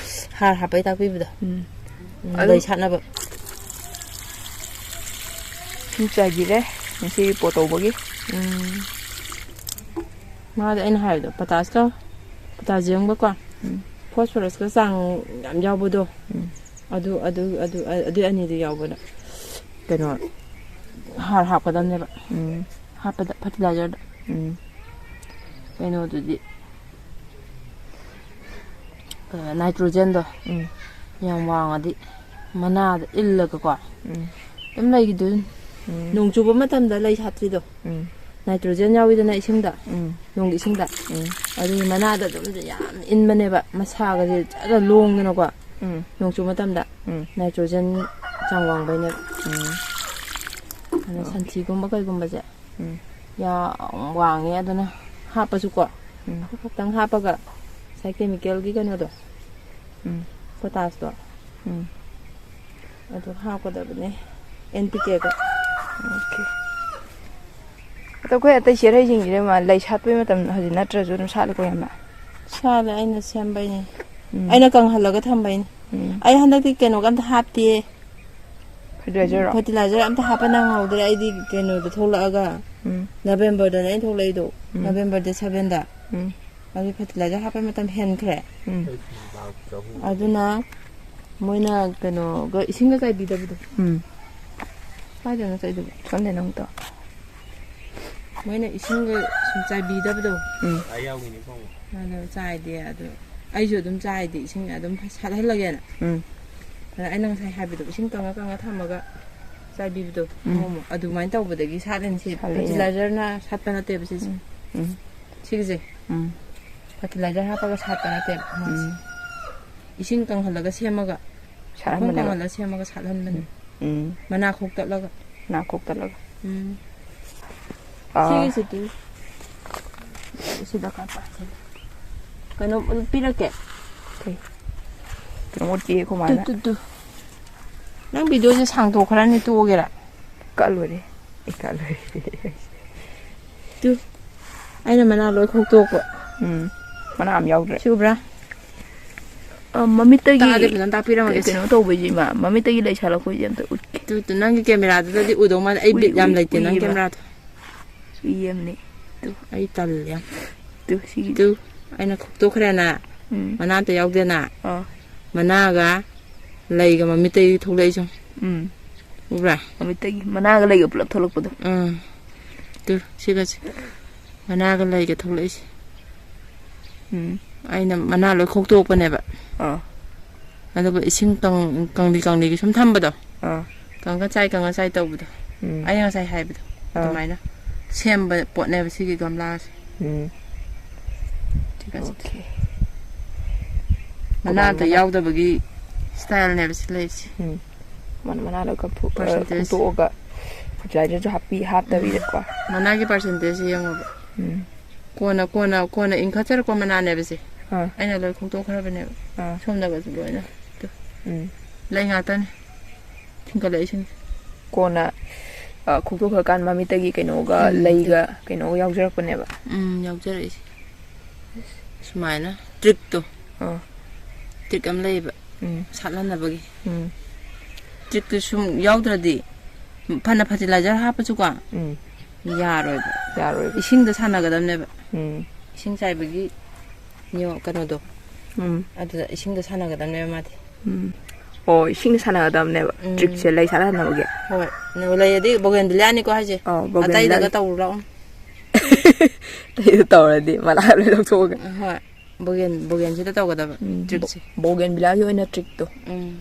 ꯍꯥꯔ ꯍꯥꯞꯄꯩ ꯇꯥꯛꯄꯤꯕꯗꯣ꯫ ꯎꯝ꯫ ꯎꯝ, ꯑꯗꯨꯝ ꯂꯩ ꯁꯥꯠꯅꯕ꯫ ꯁꯨꯝ ꯆꯥꯏꯕꯤꯔꯦ ꯉꯁꯤ ꯄꯣꯠ ꯇꯧꯕꯒꯤ꯫ ꯎꯝ꯫ ꯃꯥꯗꯤ ꯑꯩꯅ ꯍꯥꯏꯕꯗꯣ ꯄꯣꯇꯥꯁꯀ ꯄꯣꯇꯥꯁꯤꯌꯝꯒꯀꯣ ꯎꯝ꯫ ꯐꯣꯁꯐꯣꯔꯁꯀ ꯆꯥꯡ ꯌꯥꯝ ꯌꯥꯎꯕꯗꯣ ꯎꯝ꯫ ꯑꯗꯨ, ꯑꯗꯨ, ꯑꯗꯨ, ꯑꯗꯨ ꯑꯅꯤꯗꯨ ꯌꯥꯎꯕꯗ ꯀꯩꯅꯣ ꯍꯥꯔ ꯍꯥꯞꯀꯗꯕꯅꯦꯕ꯫ ꯎꯝ꯫ ꯍꯥꯞꯄꯗ ꯐꯔꯇꯤꯂꯥꯏꯖꯔꯗ꯫ ꯎꯝ꯫ ꯀꯩꯅꯣꯗꯨꯗꯤ, ꯑ, ꯅꯥꯏꯇ꯭ꯔꯣꯖꯦꯟꯗꯣ ꯎꯝ꯫ ꯌꯥꯝ ꯋꯥꯡꯉꯗꯤ ꯃꯅꯥꯗ ꯏꯜꯂꯒꯀꯣ ꯎꯝ꯫ ꯑꯗꯨꯝ ꯂꯩꯈꯤꯗꯣꯏꯅꯤ꯫ ꯎꯝ꯫ ꯅꯣꯡ ꯆꯨꯕ ꯃꯇꯝꯗ ꯂꯩ ꯁꯥꯠꯇ꯭ꯔꯤꯗꯣ ꯎꯝ꯫ ꯅꯥꯏꯇ꯭ꯔꯣꯖꯦꯟ ꯌꯥꯎꯋꯤꯗꯅ ꯏꯁꯤꯡꯗ, ꯎꯝ꯫ ꯅꯣꯡꯒꯤ ꯏꯁꯤꯡꯗ꯫ ꯎꯝ꯫ ꯑꯗꯨꯒꯤ ꯃꯅꯥꯗ ꯑꯗꯨꯝ ꯌꯥꯝ ꯏꯟꯕꯅꯦꯕ, ꯃꯁꯥꯒꯁꯦ ꯐꯖꯅ ꯂꯣꯡꯗꯅꯀꯣ꯫ ꯎꯝ꯫ ꯅꯣꯡ ꯆꯨꯕ ꯃꯇꯝꯗ ꯎꯝ꯫ ꯅꯥꯏꯇ꯭ꯔꯣꯖꯦꯟ ꯆꯥꯡ ꯋꯥꯡꯕꯩꯅꯦꯕ꯫ ꯎꯝ꯫ ꯑꯗꯣ ꯑꯣ꯫ ꯁꯟꯊꯤꯒꯨꯝꯕ ꯀꯩꯒꯨꯝꯕꯁꯦ ꯎꯝ꯫ ꯌꯥꯝ ꯋꯥꯡꯉꯦ, ꯑꯗꯨꯅ ꯍꯥꯞꯄꯁꯨꯀꯣ ꯎꯝ꯫ ꯈꯤꯇꯪ ꯍꯥꯞꯄꯒ ꯉꯁꯥꯏ ꯀꯦꯃꯤꯀꯦꯜꯒꯤ ꯀꯩꯅꯣꯗꯣ ꯎꯝ꯫ ꯄꯣꯇꯥꯁꯇꯣ ꯎꯝ꯫ ꯑꯗꯨ ꯍꯥꯞꯀꯗꯕꯅꯦ, ꯑꯦꯟ ꯄꯤ ꯀꯦꯗꯣ꯫ ꯑꯣꯀꯦ꯫ ꯑꯗꯣ ꯑꯩꯈꯣꯏ ꯑꯇꯩ ꯆꯦꯔꯩꯁꯤꯡꯁꯤꯗꯤ ꯃꯥ ꯂꯩ ꯁꯥꯠꯄꯩ ꯃꯇꯝ ꯍꯧꯖꯤꯛ ꯅꯠꯇ꯭ꯔꯁꯨ ꯑꯗꯨꯝ ꯁꯥꯠꯂꯤꯀꯣ ꯌꯥꯝꯅ? ꯁꯥꯠꯂꯦ, ꯑꯩꯅ ꯁꯦꯝꯕꯩꯅꯦ꯫ ꯎꯝ꯫ ꯑꯩꯅ ꯀꯪꯍꯜꯂꯒ ꯊꯝꯕꯩꯅꯦ꯫ ꯎꯝ꯫ ꯑꯩ ꯍꯟꯗꯛꯇꯤ ꯀꯩꯅꯣꯒ ꯑꯝꯇ ꯍꯥꯞꯇꯦ꯫ ꯐꯔꯇꯤꯂꯥꯏꯖꯔꯔꯣ? ꯐꯔꯇꯤꯂꯥꯏꯖꯔ ꯑꯝꯇ ꯍꯥꯞꯄ ꯅꯪꯍꯧꯗ꯭ꯔꯦ꯫ ꯑꯩꯗꯤ ꯀꯩꯅꯣꯗ ꯊꯣꯛꯂꯛꯑꯒ ꯎꯝ꯫ ꯅꯕꯦꯝꯕꯔꯗꯅꯦ ꯑꯩꯅ ꯊꯣꯛꯂꯛꯏꯗꯣ꯫ ꯎꯝ꯫ ꯅꯕꯦꯝꯕꯔ ꯗꯦꯠ ꯁꯚꯦꯟꯗ꯫ ꯎꯝ꯫ ꯑꯗꯨ ꯐꯔꯇꯤꯂꯥꯏꯖꯔ ꯍꯥꯞꯄꯩ ꯃꯇꯝ ꯍꯦꯟꯈ꯭ꯔꯦ꯫ ꯎꯝ꯫ ꯑꯗꯨꯅ ꯃꯣꯏꯅ ꯀꯩꯅꯣꯒ ꯏꯁꯤꯡꯒ ꯆꯥꯏꯕꯤꯗꯕꯗꯣ꯫ ꯎꯝ꯫ ꯀꯥꯏꯗꯅꯣ ꯆꯥꯏꯗꯨꯕꯣ? ꯈꯪꯗꯦ, ꯅꯪ ꯇꯧ꯫ ꯃꯣꯏꯅ ꯏꯁꯤꯡꯒ ꯁꯨꯝ ꯆꯥꯏꯕꯤꯗꯕꯗꯣ꯫ ꯎꯝ꯫ ꯑꯗꯣ ꯆꯥꯏꯗꯦ꯫ ꯑꯗꯨ ꯑꯩꯁꯨ ꯑꯗꯨꯝ ꯆꯥꯏꯗꯦ, ꯏꯁꯤꯡ ꯑꯗꯨꯝ ꯁꯥꯠꯍꯜꯂꯒꯦꯅ꯫ ꯎꯝ꯫ ꯑꯗ ꯑꯩꯅ ꯉꯁꯥꯏ ꯍꯥꯏꯕꯗꯣ, ꯏꯁꯤꯡ ꯀꯪꯉ ꯀꯪꯉ ꯊꯝꯃꯒ ꯆꯥꯏꯕꯤꯕꯗꯣ꯫ ꯎꯝ꯫ ꯑꯃꯨꯛ ꯑꯗꯨꯃꯥꯏꯅ ꯇꯧꯕꯗꯒꯤ ꯁꯥꯠꯂꯤꯅꯤ ꯁꯤ꯫ ꯁꯥꯠꯂꯛꯏꯅꯦ꯫ ꯐꯔꯇꯤꯂꯥꯏꯖꯔꯅ ꯁꯥꯠꯄ ꯅꯠꯇꯦꯕ ꯁꯤꯁꯦ꯫ ꯎꯝ꯫ ꯎꯝ꯫ ꯁꯤꯒꯤꯁꯦ꯫ ꯎꯝ꯫ ꯐꯔꯇꯤꯂꯥꯏꯖꯔ ꯍꯥꯞꯄꯒ ꯁꯥꯠꯄ ꯅꯠꯇꯦꯕ ꯃꯥꯁꯦ꯫ ꯎꯝ꯫ ꯏꯁꯤꯡ ꯀꯪꯍꯜꯂꯒ ꯁꯦꯝꯃꯒ, ꯃꯈꯨꯝ ꯁꯥꯠꯍꯟꯕꯅꯦꯕ꯫ ꯀꯪꯍꯜꯂꯒ ꯁꯦꯝꯃꯒ ꯁꯥꯠꯍꯟꯕꯅꯦ꯫ ꯎꯝ꯫ ꯎꯝ꯫ ꯃꯅꯥ ꯈꯣꯛꯇꯠꯂꯒ꯫ ꯃꯅꯥ ꯈꯣꯛꯇꯠꯂꯒ꯫ ꯎꯝ꯫ ꯑꯥ꯫ ꯁꯤꯒꯤꯁꯤꯗꯤ ꯁꯤꯗ ꯈꯔ ꯄꯥꯏꯁꯤꯜꯂꯨ꯫ ꯀꯩꯅꯣ ꯄꯤꯔꯛꯀꯦ꯫ ꯀꯩ? ꯀꯩꯅꯣ ꯎꯠꯀꯦ ꯑꯩꯈꯣꯏ ꯇꯨ, ꯃꯥꯅ꯫ Two, two. ꯅꯪ ꯚꯤꯗꯤꯑꯣꯁꯦ ꯁꯥꯡꯗꯣꯛꯈ꯭ꯔꯅꯤ, ꯇꯣꯛꯑꯒꯦꯔꯥ? ꯀꯛꯂꯣꯏꯔꯦ꯫ ꯑꯩ ꯀꯛꯂꯣꯏꯔꯦ꯫ ꯇꯨ꯫ ꯑꯩꯅ ꯃꯅꯥ ꯂꯣꯏ ꯈꯣꯛꯇꯣꯛꯄ꯫ ꯎꯝ꯫ ꯃꯅꯥ ꯑꯃ ꯌꯥꯎꯗ꯭ꯔꯦ꯫ ꯁꯤ ꯎꯕ꯭ꯔꯥ? ꯑ, ꯃꯃꯤꯠꯇꯒꯤ ꯇꯥꯗꯦ, ꯐꯖꯅ ꯇꯥꯛꯄꯤꯔꯝꯃꯒꯦ꯫ ꯀꯩꯅꯣ ꯇꯧꯕꯩꯁꯦ ꯏꯃꯥ, ꯃꯃꯤꯠꯇꯒꯤ ꯂꯩ ꯁꯥꯠꯂꯛꯄꯩꯁꯦ ꯑꯝꯇ ꯎꯠꯀꯦ꯫ ꯇꯨ, ꯇꯨ, ꯅꯪꯒꯤ ꯀꯦꯃꯦꯔꯥꯗꯨꯗꯗꯤ ꯎꯗꯧ ꯃꯥꯜꯂꯦ꯫ ꯑꯩ ꯎꯏ, ꯕꯤꯠ ꯌꯥꯝ ꯎꯏ, ꯂꯩꯇꯦ ꯅꯪ ꯎꯏꯌꯦꯕ꯫ ꯀꯦꯃꯦꯔꯥꯗꯣ꯫ ꯎꯏꯌꯦꯕꯅꯦ꯫ ꯇꯨ꯫ ꯑꯩ ꯇꯜꯂꯦ ꯌꯥꯝ꯫ ꯇꯨ, ꯁꯤꯒꯤ꯫ ꯇꯨ, ꯑꯩꯅ ꯈꯣꯛꯇꯣꯛꯈ꯭ꯔꯦꯅ꯫ ꯎꯝ꯫ ꯃꯅꯥ ꯑꯝꯇ ꯌꯥꯎꯗꯦꯅ꯫ ꯑꯥ꯫ ꯃꯅꯥꯒ ꯂꯩꯒ ꯃꯃꯤꯠꯇꯒꯤ ꯊꯣꯛꯂꯛꯏꯁꯦ꯫ ꯎꯝ꯫ ꯎꯕ꯭ꯔꯥ? ꯃꯃꯤꯠꯇꯒꯤ ꯃꯅꯥꯒ ꯂꯩꯒ ꯄꯨꯂꯞ ꯊꯣꯛꯂꯛꯄꯗꯣ꯫ ꯎꯝ꯫ ꯇꯨ, ꯁꯤꯒꯁꯦ꯫ ꯃꯅꯥꯒ ꯂꯩꯒ ꯊꯣꯛꯂꯛꯏꯁꯦ꯫ ꯎꯝ꯫ ꯑꯩꯅ ꯃꯅꯥ ꯂꯣꯏ ꯈꯣꯛꯇꯣꯛꯄꯅꯦꯕ꯫ ꯑꯥ꯫ ꯑꯗꯨꯒ ꯏꯁꯤꯡ ꯀꯪ-, ꯀꯪꯂꯤ ꯀꯪꯂꯤꯒꯤ ꯁꯨꯝ ꯊꯝꯕꯗꯣ꯫ ꯑꯥ꯫ ꯀꯪꯉ ꯆꯥꯏ, ꯀꯪꯉ ꯆꯥꯏ ꯇꯧꯕꯗꯣ꯫ ꯎꯝ꯫ ꯑꯩꯅ ꯉꯁꯥꯏ ꯍꯥꯏꯕꯗꯣ꯫ ꯑꯥ꯫ ꯑꯗꯨꯃꯥꯏꯅ ꯁꯦꯝꯕ ꯄꯣꯠꯅꯦꯕ ꯁꯤꯒꯤ ꯒꯝꯂꯥꯁꯦ꯫ ꯎꯝ꯫ ꯁꯤꯒꯁꯦ꯫ ꯑꯣꯀꯦ꯫ ꯃꯅꯥ ꯑꯝꯇ ꯀꯃꯥꯏꯅ? ꯌꯥꯎꯗꯕꯒꯤ ꯁ꯭ꯇꯥꯏꯜꯅꯦꯕ ꯁꯤ ꯂꯩꯔꯤꯁꯦ꯫ ꯎꯝ꯫ ꯃꯅꯥ, ꯃꯅꯥ ꯂꯣꯏ ꯀꯛꯊꯣꯛ-, ꯑ, percentage꯫ ꯈꯣꯛꯇꯣꯛꯑꯒ fertilizer ꯁꯨ ꯍꯥꯞꯄꯤ-, ꯍꯥꯞꯇꯕꯤꯗꯀꯣ꯫ ꯎꯝ꯫ ꯃꯅꯥꯒꯤ percentage ꯁꯦ ꯌꯦꯡꯉꯣꯕ꯫ ꯎꯝ꯫ ꯀꯣꯟꯅ, ꯀꯣꯟꯅ, ꯀꯣꯟꯅ ꯏꯟꯈꯠꯆꯔꯛꯄ ꯃꯅꯥꯅꯦꯕ ꯁꯦ꯫ ꯑꯥ꯫ ꯑꯩꯅ ꯂꯣꯏ ꯈꯣꯛꯇꯣꯛꯈ꯭ꯔꯕꯅꯦꯕ꯫ ꯑꯥ꯫ ꯁꯣꯝꯗꯒꯁꯨ ꯂꯣꯏꯅ꯫ ꯇꯨ꯫ ꯎꯝ꯫ ꯂꯩ ꯉꯥꯛꯇꯅꯦ꯫ ꯊꯤꯡꯒꯠꯂꯛꯏꯁꯤꯡꯁꯦ꯫ ꯀꯣꯟꯅ, ꯑ, ꯈꯣꯛꯇꯣꯛꯈ꯭ꯔꯀꯥꯟꯗ ꯃꯃꯤꯠꯇꯒꯤ ꯀꯩꯅꯣꯒ ꯎꯝ, ꯂꯩꯒ ꯇꯨ꯫ ꯀꯩꯅꯣꯒ ꯌꯥꯎꯖꯔꯛꯄꯅꯦꯕ꯫ ꯎꯝ, ꯌꯥꯎꯖꯔꯛꯏꯁꯦ꯫ ꯁꯨꯃꯥꯏꯅ trick ꯇꯣ꯫ ꯑꯥ꯫ Trick ꯑꯃ ꯂꯩꯌꯦꯕ꯫ ꯎꯝ꯫ ꯁꯥꯠꯍꯟꯅꯕꯒꯤ꯫ ꯎꯝ꯫ Trick ꯇꯨ ꯁꯨꯝ ꯌꯥꯎꯗ꯭ꯔꯗꯤ ꯐꯅ fertilizer ꯍꯥꯞꯄꯁꯨꯀꯣ, ꯎꯝ꯫ ꯌꯥꯔꯣꯏꯕ꯫ ꯌꯥꯔꯣꯏꯕ꯫ ꯏꯁꯤꯡꯗ ꯁꯥꯟꯅꯒꯗꯕꯅꯦꯕ꯫ ꯎꯝ꯫ ꯏꯁꯤꯡ ꯆꯥꯏꯕꯒꯤ ꯅꯤꯌꯣ-, ꯀꯩꯅꯣꯗꯣ꯫ ꯎꯝ꯫ ꯑꯗꯨꯗ ꯏꯁꯤꯡꯗ ꯁꯥꯟꯅꯒꯗꯕꯅꯦꯕ ꯃꯥꯗꯤ꯫ ꯎꯝ꯫ ꯑꯣ, ꯏꯁꯤꯡꯗ ꯁꯥꯟꯅꯒꯗꯕꯅꯦꯕ꯫ ꯎꯝ꯫ Trick ꯁꯦ ꯂꯩ ꯁꯥꯠꯍꯟꯅꯕꯒꯤ꯫ ꯍꯣꯏ꯫ ꯅ-, ꯂꯩꯔꯗꯤ bougainvillea ꯅꯤꯀꯣ ꯍꯥꯏꯁꯦ꯫ ꯑꯣ, bougainvillea꯫ ꯑꯇꯩꯗꯒ ꯇꯧꯔꯨ ꯂꯥꯛꯑꯣ꯫ ꯑꯇꯩꯗ ꯇꯧꯔꯗꯤ ꯃꯅꯥ ꯂꯣꯏ ꯂꯧꯊꯣꯛꯑꯒ꯫ ꯍꯣꯏ꯫ Bougain-, bougain ꯁꯤꯗ ꯇꯧꯒꯗꯕ ꯎꯝ, trick ꯁꯦ꯫ Bou-, bougainvillea ꯒꯤ ꯑꯣꯏꯅ trick ꯇꯣ꯫ ꯎꯝ꯫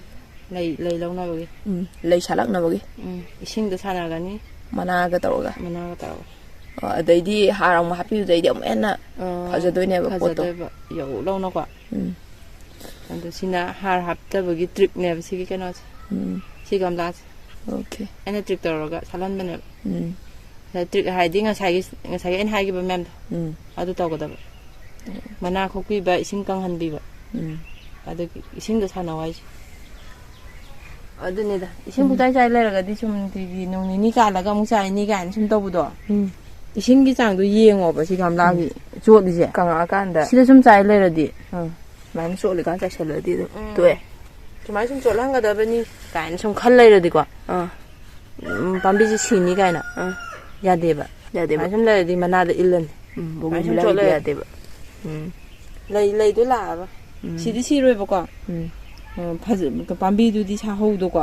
ꯂꯩ, ꯂꯩ ꯂꯧꯅꯕꯒꯤ꯫ ꯎꯝ, ꯂꯩ ꯁꯥꯠꯂꯛꯅꯕꯒꯤ꯫ ꯎꯝ, ꯏꯁꯤꯡꯗ ꯁꯥꯟꯅꯒꯅꯤ꯫ ꯃꯅꯥꯒ ꯇꯧꯔꯒ꯫ ꯃꯅꯥꯒ ꯇꯧꯔꯒ꯫ ꯑꯣ, ꯑꯗꯩꯗꯤ ꯍꯥꯔ ꯑꯃꯨꯛ ꯍꯥꯞꯄꯤꯕꯗꯩꯗꯤ ꯑꯃꯨꯛ ꯍꯦꯟꯅ ꯑꯣ, ꯐꯖꯗꯣꯏꯅꯦꯕ ꯄꯣꯠꯇꯣ꯫ ꯐꯖꯗꯣꯏꯕ, ꯌꯧ ꯂꯧꯅꯀꯣ꯫ ꯎꯝ꯫ ꯑꯗꯣ ꯁꯤꯅ ꯍꯥꯔ ꯍꯥꯞꯇꯕꯒꯤ trick ꯅꯦꯕ ꯁꯤꯒꯤ ꯀꯩꯅꯣꯁꯦ꯫ ꯎꯝ꯫ ꯁꯤ ꯒꯝꯂꯥꯁꯦ꯫ ꯑꯣꯀꯦ꯫ ꯑꯩꯅ ꯇ꯭ꯔꯤꯛ ꯇꯧꯔꯒ ꯁꯥꯠꯍꯟꯕꯅꯦꯕ꯫ ꯎꯝ꯫ ꯇ꯭ꯔꯤꯛ ꯍꯥꯏꯗꯤ ꯉꯁꯥꯏꯒꯤ ꯉꯁꯥꯏꯒꯤ ꯑꯩꯅ ꯍꯥꯏꯈꯤꯕ ꯃꯌꯥꯝꯗꯣ ꯎꯝ꯫ ꯑꯗꯨ ꯇꯧꯒꯗꯕ꯫ ꯃꯅꯥ ꯈꯣꯛꯄꯤꯕ, ꯏꯁꯤꯡ ꯀꯪꯍꯟꯕꯤꯕ꯫ ꯎꯝ꯫ ꯑꯗꯨꯒꯤ ꯏꯁꯤꯡꯗ ꯁꯥꯟꯅꯧ ꯍꯥꯏꯁꯦ꯫ ꯑꯗꯨꯅꯤꯗ ꯏꯁꯤꯡ ꯄꯨꯡꯆꯥꯏ ꯆꯥꯏ ꯂꯩꯔꯒꯗꯤ ꯁꯨꯝ ꯅꯨꯡꯇꯤꯒꯤ ꯅꯨꯡ ꯅꯤꯅꯤ ꯀꯥꯜꯂꯒ ꯑꯃꯨꯛ ꯆꯥꯏꯅꯤ ꯀꯥꯏꯅ ꯁꯨꯝ ꯇꯧꯕꯗꯣ꯫ ꯎꯝ꯫ ꯏꯁꯤꯡꯒꯤ ꯆꯥꯡꯗꯣ ꯌꯦꯡꯉꯣꯕ ꯁꯤ ꯒꯝꯂꯥꯒꯤ ꯆꯣꯠꯂꯤꯁꯦ꯫ ꯀꯪꯉꯛꯑꯀꯥꯟꯗ ꯁꯤꯗ ꯁꯨꯝ ꯆꯥꯏ ꯂꯩꯔꯗꯤ꯫ ꯑꯥ꯫ ꯁꯨꯃꯥꯏꯅ ꯆꯣꯠꯂꯤꯀꯥꯟ ꯆꯥꯏꯁꯜꯂꯗꯤ ꯑꯗꯨꯝ ꯇꯣꯛꯑꯦ꯫ ꯁꯨꯃꯥꯏꯅ ꯁꯨꯝ ꯆꯣꯠꯍꯟꯒꯗꯕꯅꯤ ꯀꯥꯏꯅ ꯁꯨꯝ ꯈꯜ ꯂꯩꯔꯗꯤꯀꯣ꯫ ꯑꯥ꯫ ꯎꯝ, ꯄꯥꯝꯕꯤꯁꯦ ꯁꯤꯅꯤ ꯀꯥꯏꯅ ꯑꯥ꯫ ꯌꯥꯗꯦꯕ꯫ ꯌꯥꯗꯦꯕ꯫ ꯁꯨꯃꯥꯏꯅ ꯁꯨꯝ ꯂꯩꯔꯗꯤ ꯃꯅꯥꯗ ꯏꯜꯂꯅꯤ꯫ ꯎꯝ, ꯁꯨꯃꯥꯏꯅ ꯁꯨꯝ ꯕꯣꯒꯟꯚꯤꯂꯥꯒꯤꯗꯤ ꯆꯣꯠꯂꯦ꯫ ꯌꯥꯗꯦꯕ꯫ ꯎꯝ꯫ ꯂꯩ ꯂꯩꯗꯣ ꯂꯥꯛꯑꯔꯣꯏ꯫ ꯎꯝ꯫ ꯁꯤꯗꯤ ꯁꯤꯔꯣꯏꯕꯀꯣ꯫ ꯎꯝ꯫ ꯎꯝ, ꯐꯖ-, ꯄꯥꯝꯕꯤꯗꯨꯗꯤ ꯁꯥꯍꯧꯗꯣꯀꯣ꯫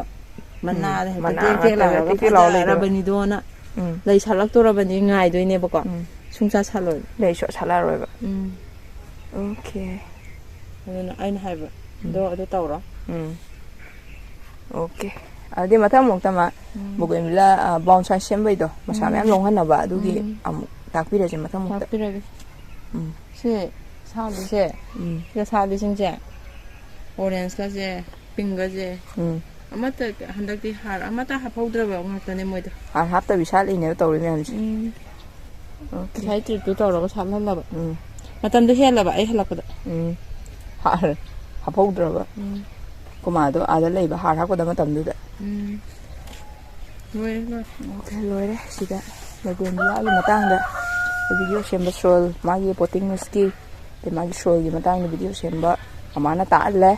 ꯃꯅꯥꯗ ꯎꯝ, ꯍꯦꯛꯇ ꯃꯅꯥ ꯇꯦꯛ ꯇꯦꯛ ꯉꯥꯛꯇ ꯂꯥꯎꯔꯒ ꯇꯦꯛ ꯇꯦꯛ ꯂꯥꯎ ꯂꯩꯗꯣ꯫ ꯐꯖꯔꯕꯅꯤꯗꯣꯅ ꯎꯝ꯫ ꯂꯩ ꯁꯥꯠꯂꯛꯇꯣꯔꯕꯅꯤ ꯉꯥꯏꯗꯣꯏꯅꯦꯕꯀꯣ꯫ ꯎꯝ꯫ ꯁꯨꯡꯁꯥ ꯁꯥꯠꯂꯣꯏ꯫ ꯂꯩ ꯁꯨꯡꯁꯥꯠ ꯁꯥꯠꯂꯛꯑꯔꯣꯏꯕ꯫ ꯎꯝ꯫ ꯑꯣꯀꯦ꯫ ꯑꯗꯨꯅ ꯑꯩꯅ ꯍꯥꯏꯕ꯫ ꯎꯝ꯫ ꯑꯗꯣ ꯑꯗꯨ ꯇꯧꯔꯣ꯫ ꯎꯝ꯫ ꯑꯣꯀꯦ꯫ ꯑꯗꯨꯗꯤ ꯃꯊꯪ ꯃꯨꯛꯇ ꯃꯥ ꯎꯝ꯫ ꯕꯣꯒꯦꯟꯚꯤꯂꯥ, ꯑ, ꯕꯣꯟꯁꯥꯏ ꯁꯦꯝꯕꯩꯗꯣ ꯃꯁꯥ ꯎꯝ꯫ ꯃꯌꯥꯝ ꯂꯣꯡꯍꯟꯅꯕ ꯑꯗꯨꯒꯤ ꯎꯝ꯫ ꯑꯃꯨꯛ ꯇꯥꯛꯄꯤꯔꯁꯦ ꯃꯊꯪ ꯃꯨꯛꯇ꯫ ꯇꯥꯛꯄꯤꯔꯒꯦ꯫ ꯎꯝ꯫ ꯁꯤ ꯁꯥꯠꯂꯤꯁꯦ꯫ ꯎꯝ꯫ ꯁꯤꯗ ꯁꯥꯠꯂꯤꯁꯤꯡꯁꯦ ꯑꯣꯔꯦꯟꯖꯀꯁꯦ, ꯄꯤꯡꯒꯁꯦ꯫ ꯎꯝ꯫ ꯑꯃꯠꯇ ꯍꯟꯗꯛꯇꯤ ꯍꯥꯔ ꯑꯃꯠꯇ ꯍꯥꯞꯍꯧꯗ꯭ꯔꯕ ꯉꯥꯛꯇꯅꯦ ꯃꯣꯏꯗꯣ꯫ ꯍꯥꯔ ꯍꯥꯞꯇꯕꯤ ꯁꯥꯠꯂꯤꯅꯦꯕ ꯇꯧꯔꯤ ꯃꯌꯥꯝꯁꯦ꯫ ꯎꯝ꯫ ꯑꯣꯀꯦ꯫ ꯉꯁꯥꯏ ꯇ꯭ꯔꯤꯞꯇꯨ ꯇꯧꯔꯒ ꯁꯥꯠꯍꯜꯂꯕ꯫ ꯎꯝ꯫ ꯃꯇꯝꯗꯣ ꯍꯦꯜꯂꯕ ꯑꯩ ꯍꯜꯂꯛꯄꯗ꯫ ꯎꯝ꯫ ꯍꯥꯔ ꯍꯥꯞꯍꯧꯗ꯭ꯔꯕ꯫ ꯎꯝ꯫ ꯀꯣꯃꯥꯗꯣ ꯑꯥꯗ ꯂꯩꯕ ꯍꯥꯔ ꯍꯥꯞꯀꯗꯕ ꯃꯇꯝꯗꯨꯗ꯫ ꯎꯝ꯫ ꯂꯣꯏꯔꯦ, ꯂꯣꯏꯔꯦ꯫ ꯑꯣꯀꯦ, ꯂꯣꯏꯔꯦ꯫ ꯁꯤꯗ ꯕꯣꯒꯦꯟꯚꯤꯂꯥꯒꯤ ꯃꯇꯥꯡꯗ ꯚꯤꯗꯤꯑꯣ ꯁꯦꯝꯕ ꯁꯣꯏꯜ, ꯃꯥꯒꯤ ꯄꯣꯇꯤꯡ ꯃꯤꯛꯁꯀꯤ, ꯑꯗꯩ ꯃꯥꯒꯤ ꯁꯣꯏꯜꯒꯤ ꯃꯇꯥꯡꯗ ꯚꯤꯗꯤꯑꯣ ꯁꯦꯝꯕ ꯃꯃꯥꯅ ꯇꯥꯛꯍꯜꯂꯦ꯫